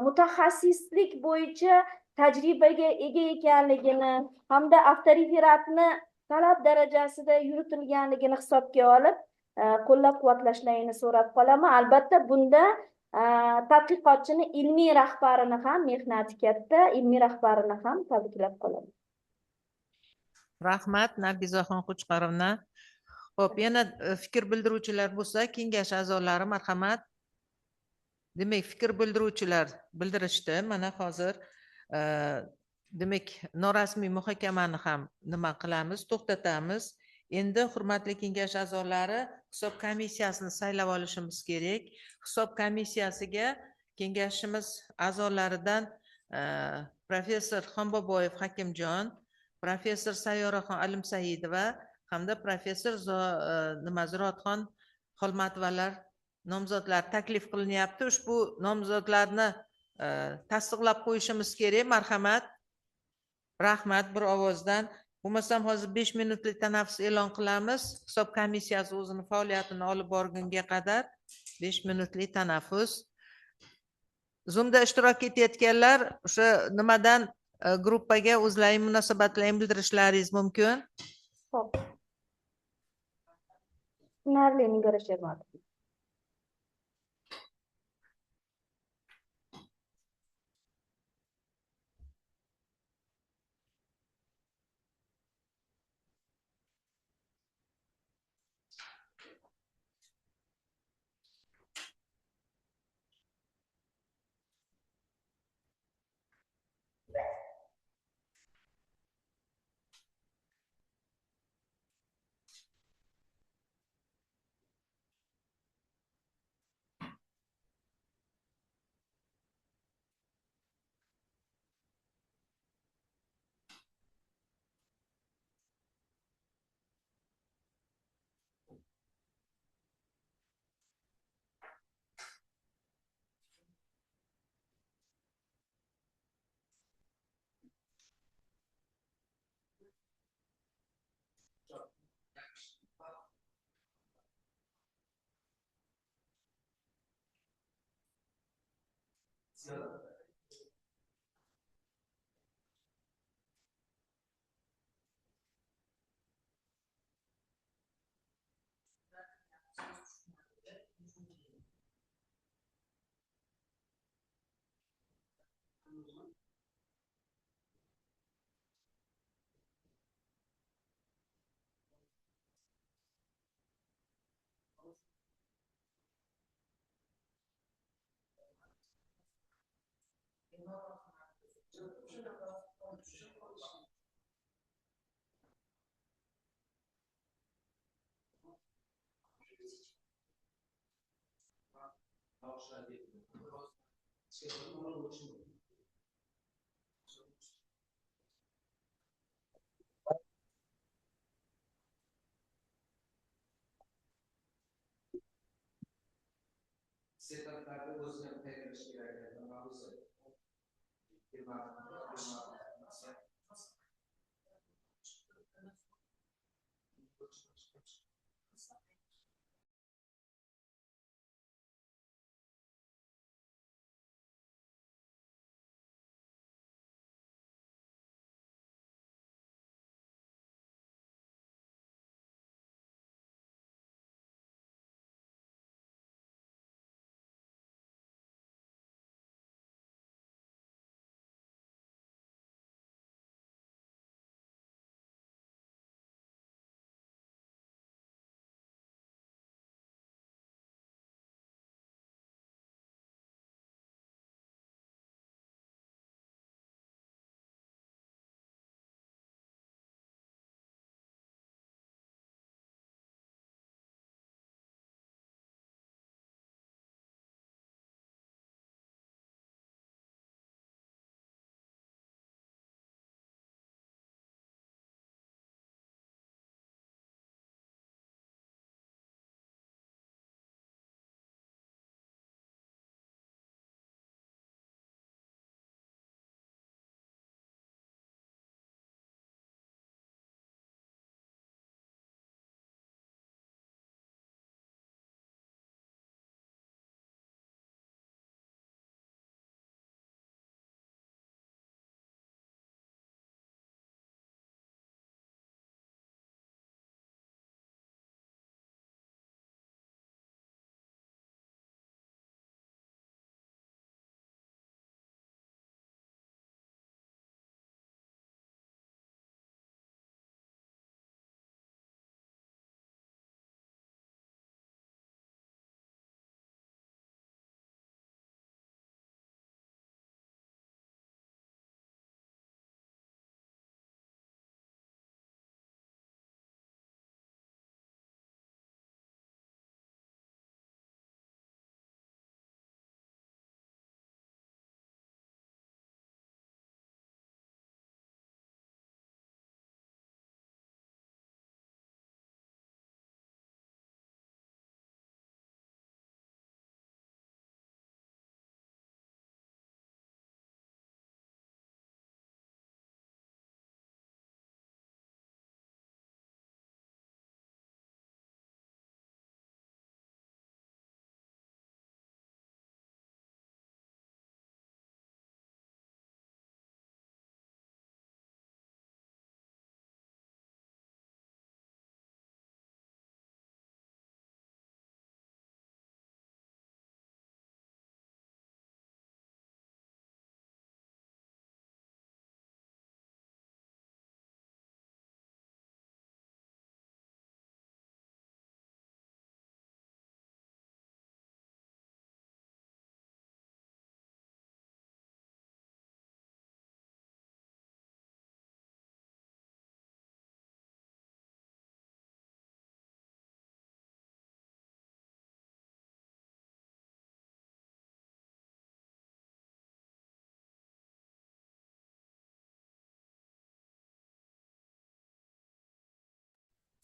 Speaker 10: mutaxassislik bo'yicha tajribaga ega ekanligini hamda avtoreferatni talab darajasida yuritilganligini hisobga olib qo'llab-quvvatlashlarini so'rab qolaman. Albatta bunda tadqiqotchini ilmiy rahbarini ham mehnati katta, ilmiy rahbarini ham tabriklab qolaman.
Speaker 2: Rahmat Nargizaxon Qo'chqorovna. Xo'p, yana fikr bildiruvchilar bo'lsa, kengash a'zolari marhamat. Demak, fikr bildiruvchilar bildirishdi. Mana hozir demak, norasmiy muhokamani ham nima qilamiz, to'xtatamiz. Endi hurmatli kengash a'zolari, hisob komissiyasini saylab olishimiz kerak. Hisob komissiyasiga kengashimiz a'zolaridan professor Xonboboyev Hakimjon, professor Sayyoraxon Alimsaidova hamda professor Zirotxon Xolmatovalar nomzodlar taklif qilinyapti. Ushbu nomzodlarni tasdiqlab qo'yishimiz kerak. Marhamat. Rahmat bir ovozdan. Bo'lmasam hozir 5 minutlik tanaffus e'lon qilamiz. Hisob komissiyasi o'zini faoliyatini olib borgunga qadar 5 minutlik tanaffus. Zoomda ishtirok etayotganlar o'sha nimadan gruppaga o'zlaring munosabatlarini bildirishlaringiz mumkin.
Speaker 10: Xo'p. Tushunarli, Nigora Shermatova.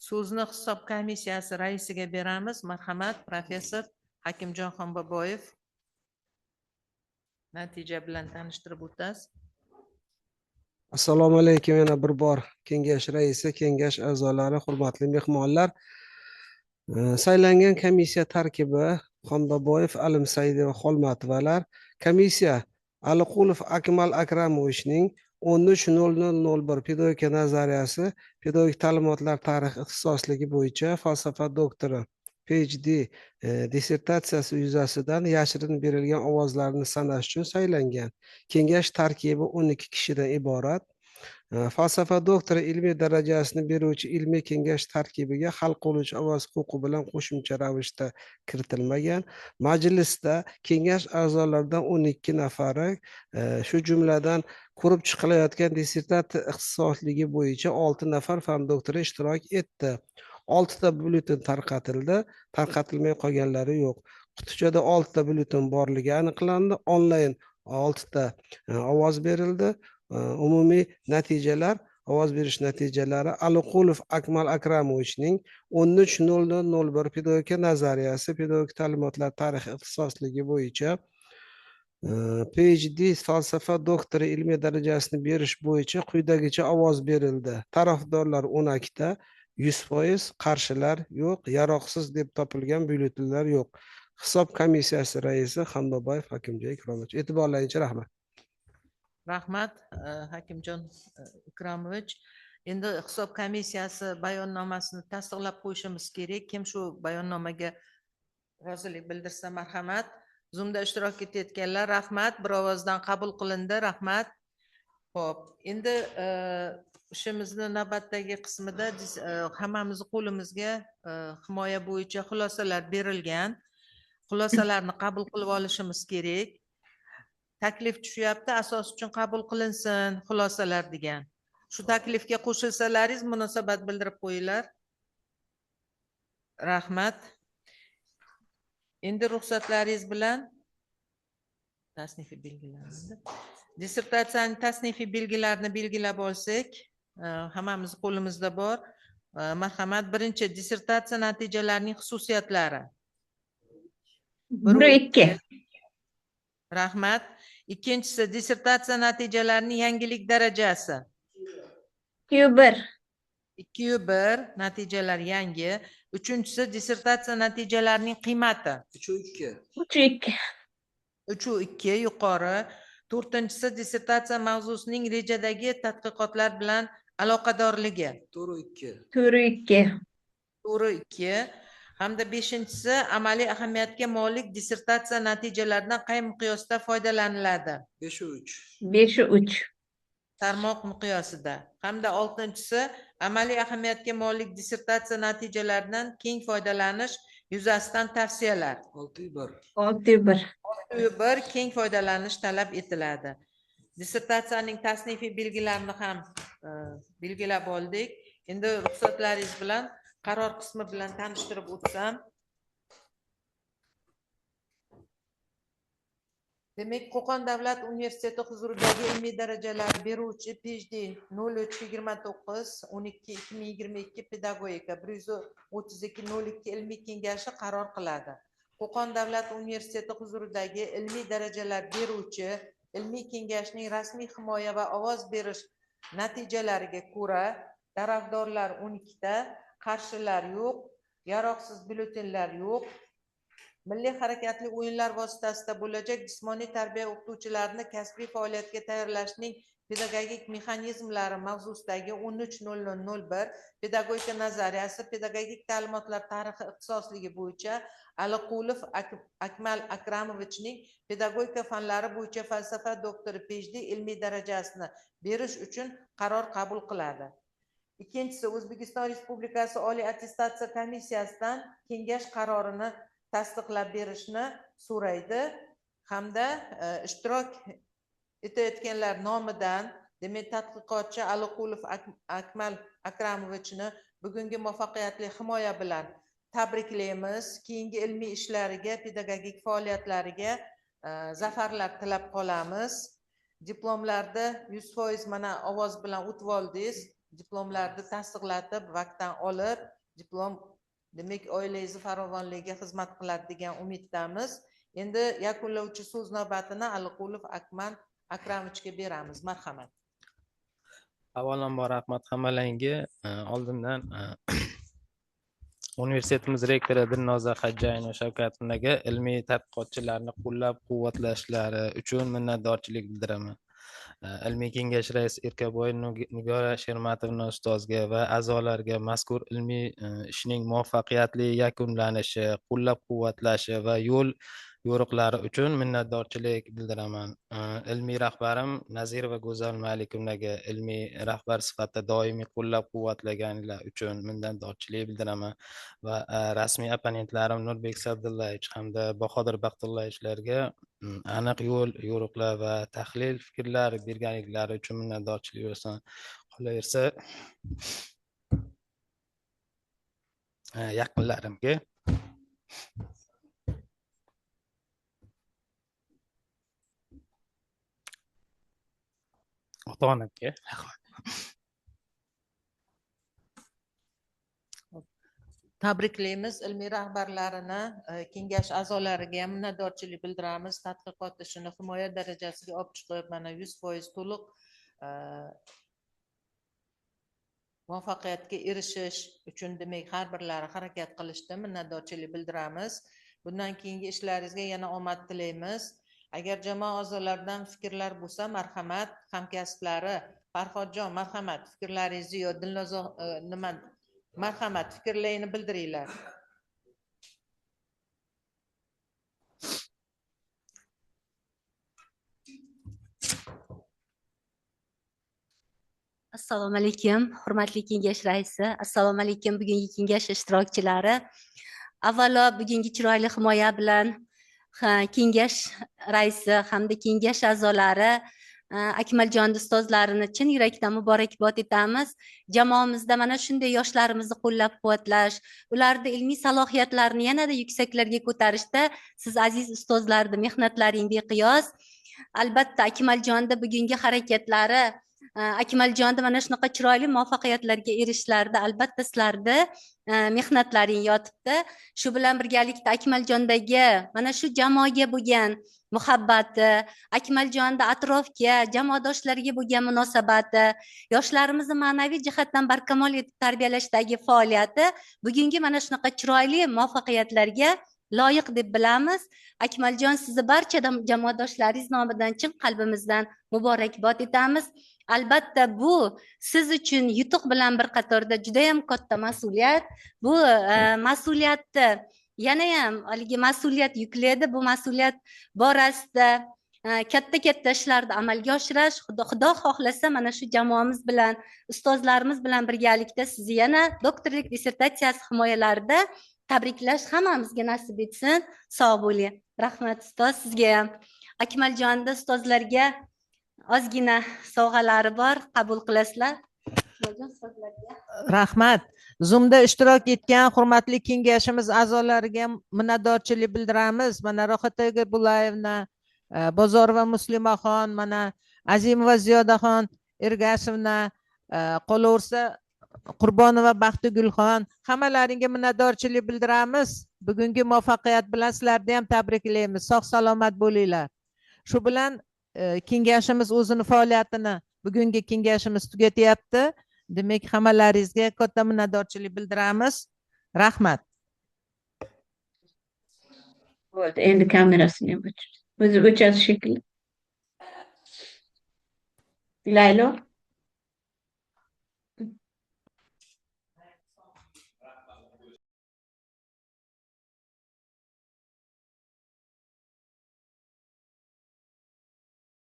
Speaker 2: So'zni hisob komissiyasi raisiga beramiz. Marhamat, professor Hakimjon Xonboboyev. Natija bilan tanishtirib o'tasiz.
Speaker 7: Assalomu alaykum yana bir bor kengash raisi, kengash a'zolari, hurmatli mehmonlar. Saylangan komissiya tarkibi Xonboboyev, Alimsaidova, Xolmatovalar. Komissiya Aliqulov Akmal Akramovichning 13.00.01 pedagogika nazariyasi, pedagogik ta'limotlar tarixi ixtisosligi bo'yicha falsafa doktori PhD dissertatsiyasi yuzasidan yashirin berilgan ovozlarni sanash uchun saylangan. Kengash tarkibi 12 kishidan iborat. Falsafa doktori ilmiy darajasini beruvchi ilmiy kengash tarkibiga hal qiluvchi ovoz huquqi bilan qo'shimcha ravishda kiritilmagan. Majlisda kengash a'zolaridan 12 nafari, shu jumladan ko'rib chiqilayotgan dissertatsiya ixtisosligi bo'yicha 6 nafar fan doktori ishtirok etdi. 6 ta byulleten tarqatildi, tarqatilmay qolganlari yo'q. Qutichada 6 ta byulleten borligi aniqlandi. Onlayn 6 ta ovoz berildi. Umumiy natijalar, ovoz berish natijalari Aliqulov Akmal Akramovichning 13.00.01 pedagogika nazariyasi, pedagogik ta'limotlar tarixi ixtisosligi bo'yicha PhD falsafa doktori ilmiy darajasini berish bo'yicha quyidagicha ovoz berildi. Tarafdorlar 12 ta, 100%, qarshilar yo'q, yaroqsiz deb topilgan byulletenlar yo'q. Hisob komissiyasi raisi Hamdoboyev Hakimjon Ikromovich. E'tiborlaringiz uchun rahmat.
Speaker 2: Rahmat, Hakimjon Ikromovich. Endi hisob komissiyasi bayonnomasini tasdiqlab qo'yishimiz kerak. Kim shu bayonnomaga rozilik bildirsa, marhamat. Zoomda ishtirok etayotganlar, rahmat. Bir ovozdan qabul qilindi, rahmat. Xo'p, endi ishimizni navbatdagi qismida hammamizni qo'limizga himoya bo'yicha xulosalar berilgan. Xulosalarni qabul qilib olishimiz kerak. Taklif tushyapti, asos uchun qabul qilinsin xulosalar degan. Shu taklifga qo'shilsalaringiz munosabat bildirib qo'yinglar. Rahmat. Endi ruxsatlaringiz bilan tasnifiy belgilarni, dissertatsiyaning tasnifiy belgilarini belgilab olsak, hammamiz qo'limizda bor. Marhamat, birinchi dissertatsiya natijalarining xususiyatlari.
Speaker 11: 1 2.
Speaker 2: Rahmat. Ikkinchisi dissertatsiya natijalarining yangilik darajasi.
Speaker 11: 2.1.
Speaker 2: 2.1 natijalar yangi. Uchinchisi dissertatsiya natijalarining qiymati.
Speaker 7: 3.2.
Speaker 11: 3.2.
Speaker 2: 3.2 yuqori. To'rtinchisi dissertatsiya mavzusining rejadagi tadqiqotlar bilan aloqadorligi.
Speaker 7: 4.2.
Speaker 11: 4.2.
Speaker 2: 4.2. Hamda beshinchisi amaliy ahamiyatga molik dissertatsiya natijalaridan qay miqyosda foydalaniladi?
Speaker 7: 5.3.
Speaker 11: 5.3.
Speaker 2: Tarmoq miqyosida. Hamda oltinchisi amaliy ahamiyatga molik dissertatsiya natijalaridan keng foydalanish yuzasidan tavsiyalar.
Speaker 7: 6.1.
Speaker 11: 6.1.
Speaker 2: 6.1 keng foydalanish talab etiladi. Dissertatsiyaning tasnifiy belgilarini ham belgilab oldik. Endi ruxsatlaringiz bilan qaror qismi bilan tanishtirib o'tsam. Demak, Qo'qon davlat universiteti huzuridagi ilmiy darajalar beruvchi PhD 0329 12 2022 pedagogika 132 02 ilmiy kengashi qaror qiladi. Qo'qon davlat universiteti huzuridagi ilmiy darajalar beruvchi ilmiy kengashning rasmiy himoya va ovoz berish natijalariga ko'ra tarafdorlar 12 ta, qarshilar yo'q, yaroqsiz byulletenlar yo'q. Milliy harakatli o'yinlar vositasida bo'lajak jismoniy tarbiya o'qituvchilarini kasbiy faoliyatga tayyorlashning pedagogik mexanizmlari mavzusidagi 13.00.01 pedagogika nazariyasi, pedagogik ta'limotlar tarixi ixtisosligi bo'yicha Aliqulov Akmal Akramovichning pedagogika fanlari bo'yicha falsafa doktori PhD ilmiy darajasini berish uchun qaror qabul qiladi. Ikkinchisi, O'zbekiston Respublikasi Oliy attestatsiya komissiyasidan kengash qarorini tasdiqlab berishni so'raydi hamda ishtirok etayotganlar nomidan, demak, tadqiqotchi Aliqulov Akmal Akramovichni bugungi muvaffaqiyatli himoya bilan tabriklaymiz. Keyingi ilmiy ishlariga, pedagogik faoliyatlariga zafarlar tilab qolamiz. Diplomlarda 100% mana ovoz bilan o'tib oldingiz. Diplomlarni tasdiqlatib, vaqtdan olib, diplom demak oilangizni farovonligiga xizmat qiladi degan umiddamiz. Endi yakunlovchi so'z navbatini Aliqulov Akmal Akramovichga beramiz. Marhamat.
Speaker 1: Avvalambor rahmat hammalaringga. Oldindan universitetimiz rektori Dilnoza Xajjayeva Shavkatovnaga ilmiy tadqiqotchilarni qo'llab-quvvatlashlari uchun minnatdorchilik bildiraman. Ilmiy kengash raisi Erkaboy Nigora Shermatovna ustozga va a'zolarga mazkur ilmiy ishning muvaffaqiyatli yakunlanishi, qo'llab-quvvatlashi va yo'l yo'riqlari uchun minnatdorchilik bildiraman. Ilmiy rahbarim Nazirova Go'zal Malikovnaga ilmiy rahbar sifatida doimiy qo'llab-quvvatlaganlar uchun minnatdorchilik bildiraman va rasmiy opponentlarim Nurbek Sabdullayevich hamda Bahodir Baxtullayevichlarga aniq yo'l yo'riqlar va tahlil fikrlar berganliklari uchun minnatdorchilik bildiraman. Qolaversa, yaqinlarimga. Ota-onamga rahmat.
Speaker 2: Tabriklaymiz ilmiy rahbarlarini, kengash a'zolariga ham minnatdorchilik bildiramiz. Tadqiqot ishini himoya darajasiga olib chiqib, mana 100% to'liq muvaffaqiyatga erishish uchun demak har birlari harakat qilishdi. Minnatdorchilik bildiramiz. Bundan keyingi ishlaringizga yana omad tilaymiz. Agar jamoa a'zolaridan fikrlar bo'lsa, marhamat, hamkasblari Farhodjon, marhamat, fikrlaringizni yo Dilnoza nima, marhamat, fikrlaringni bildiringlar.
Speaker 12: Assalomu alaykum, hurmatli kengash raisi. Assalomu alaykum bugungi kengash ishtirokchilari. Avvalo bugungi chiroyli himoya bilan kengash raisi hamda kengash a'zolari Akmaljon ustozlarini chin yurakdan muborakbod etamiz. Jamoamizda mana shunday yoshlarimizni qo'llab-quvvatlash, ularni ilmiy salohiyatlarini yanada yuksaklarga ko'tarishda siz aziz ustozlarning mehnatlaring beqiyos. Albatta Akmaljonda bugungi harakatlari, Akmaljonda mana shunaqa chiroyli muvaffaqiyatlarga erishishlarida albatta sizlarni mehnatlaring yotibdi. Shu bilan birgalikda Akmaljondagi mana shu jamoaga bo'lgan muhabbati, Akmaljonda atrofga, jamoadoshlariga bo'lgan munosabati, yoshlarimizni ma'naviy jihatdan barkamol etib tarbiyalashdagi faoliyati bugungi mana shunaqa chiroyli muvaffaqiyatlarga loyiq deb bilamiz. Akmaljon, sizni barcha jamoadoshlaringiz nomidan chin qalbimizdan muborakbod etamiz. Albatta bu siz uchun yutuq bilan bir qatorda juda ham katta mas'uliyat. Bu mas'uliyatni yana ham haligi mas'uliyat yuklaydi. Bu mas'uliyat borasida katta-katta ishlarni amalga oshirish, Xudo xohlasa mana shu jamoamiz bilan, ustozlarimiz bilan birgalikda sizni yana doktorlik dissertatsiyasi himoyalarida tabriklash hammamizga nasib etsin. Sog' bo'ling. Rahmat ustoz, sizga ham. Akmaljonda ustozlarga ozgina sovg'alari bor, qabul qilasizlar.
Speaker 2: Rahmat. Zoomda ishtirok etgan hurmatli kengashimiz a'zolariga minnatdorchilik bildiramiz. Mana Rohat Bulayevna, Bozorova Muslimaxon, mana Azimova Ziyodaxon Ergashevna, qolaversa Qurbonova Baxtigulxon, hammalaringga minnatdorchilik bildiramiz. Bugungi muvaffaqiyat bilan sizlarni ham tabriklaymiz. Sog' salomat bo'linglar. Shu bilan kengashimiz o'zini faoliyatini, bugungi kengashimiz tugatyapti. Demak, hammalaringizga katta minnatdorchilik bildiramiz. Rahmat.
Speaker 11: Bo'ldi, endi kamerasini ham o'chir. O'zi o'chadi shekilli. Laylo.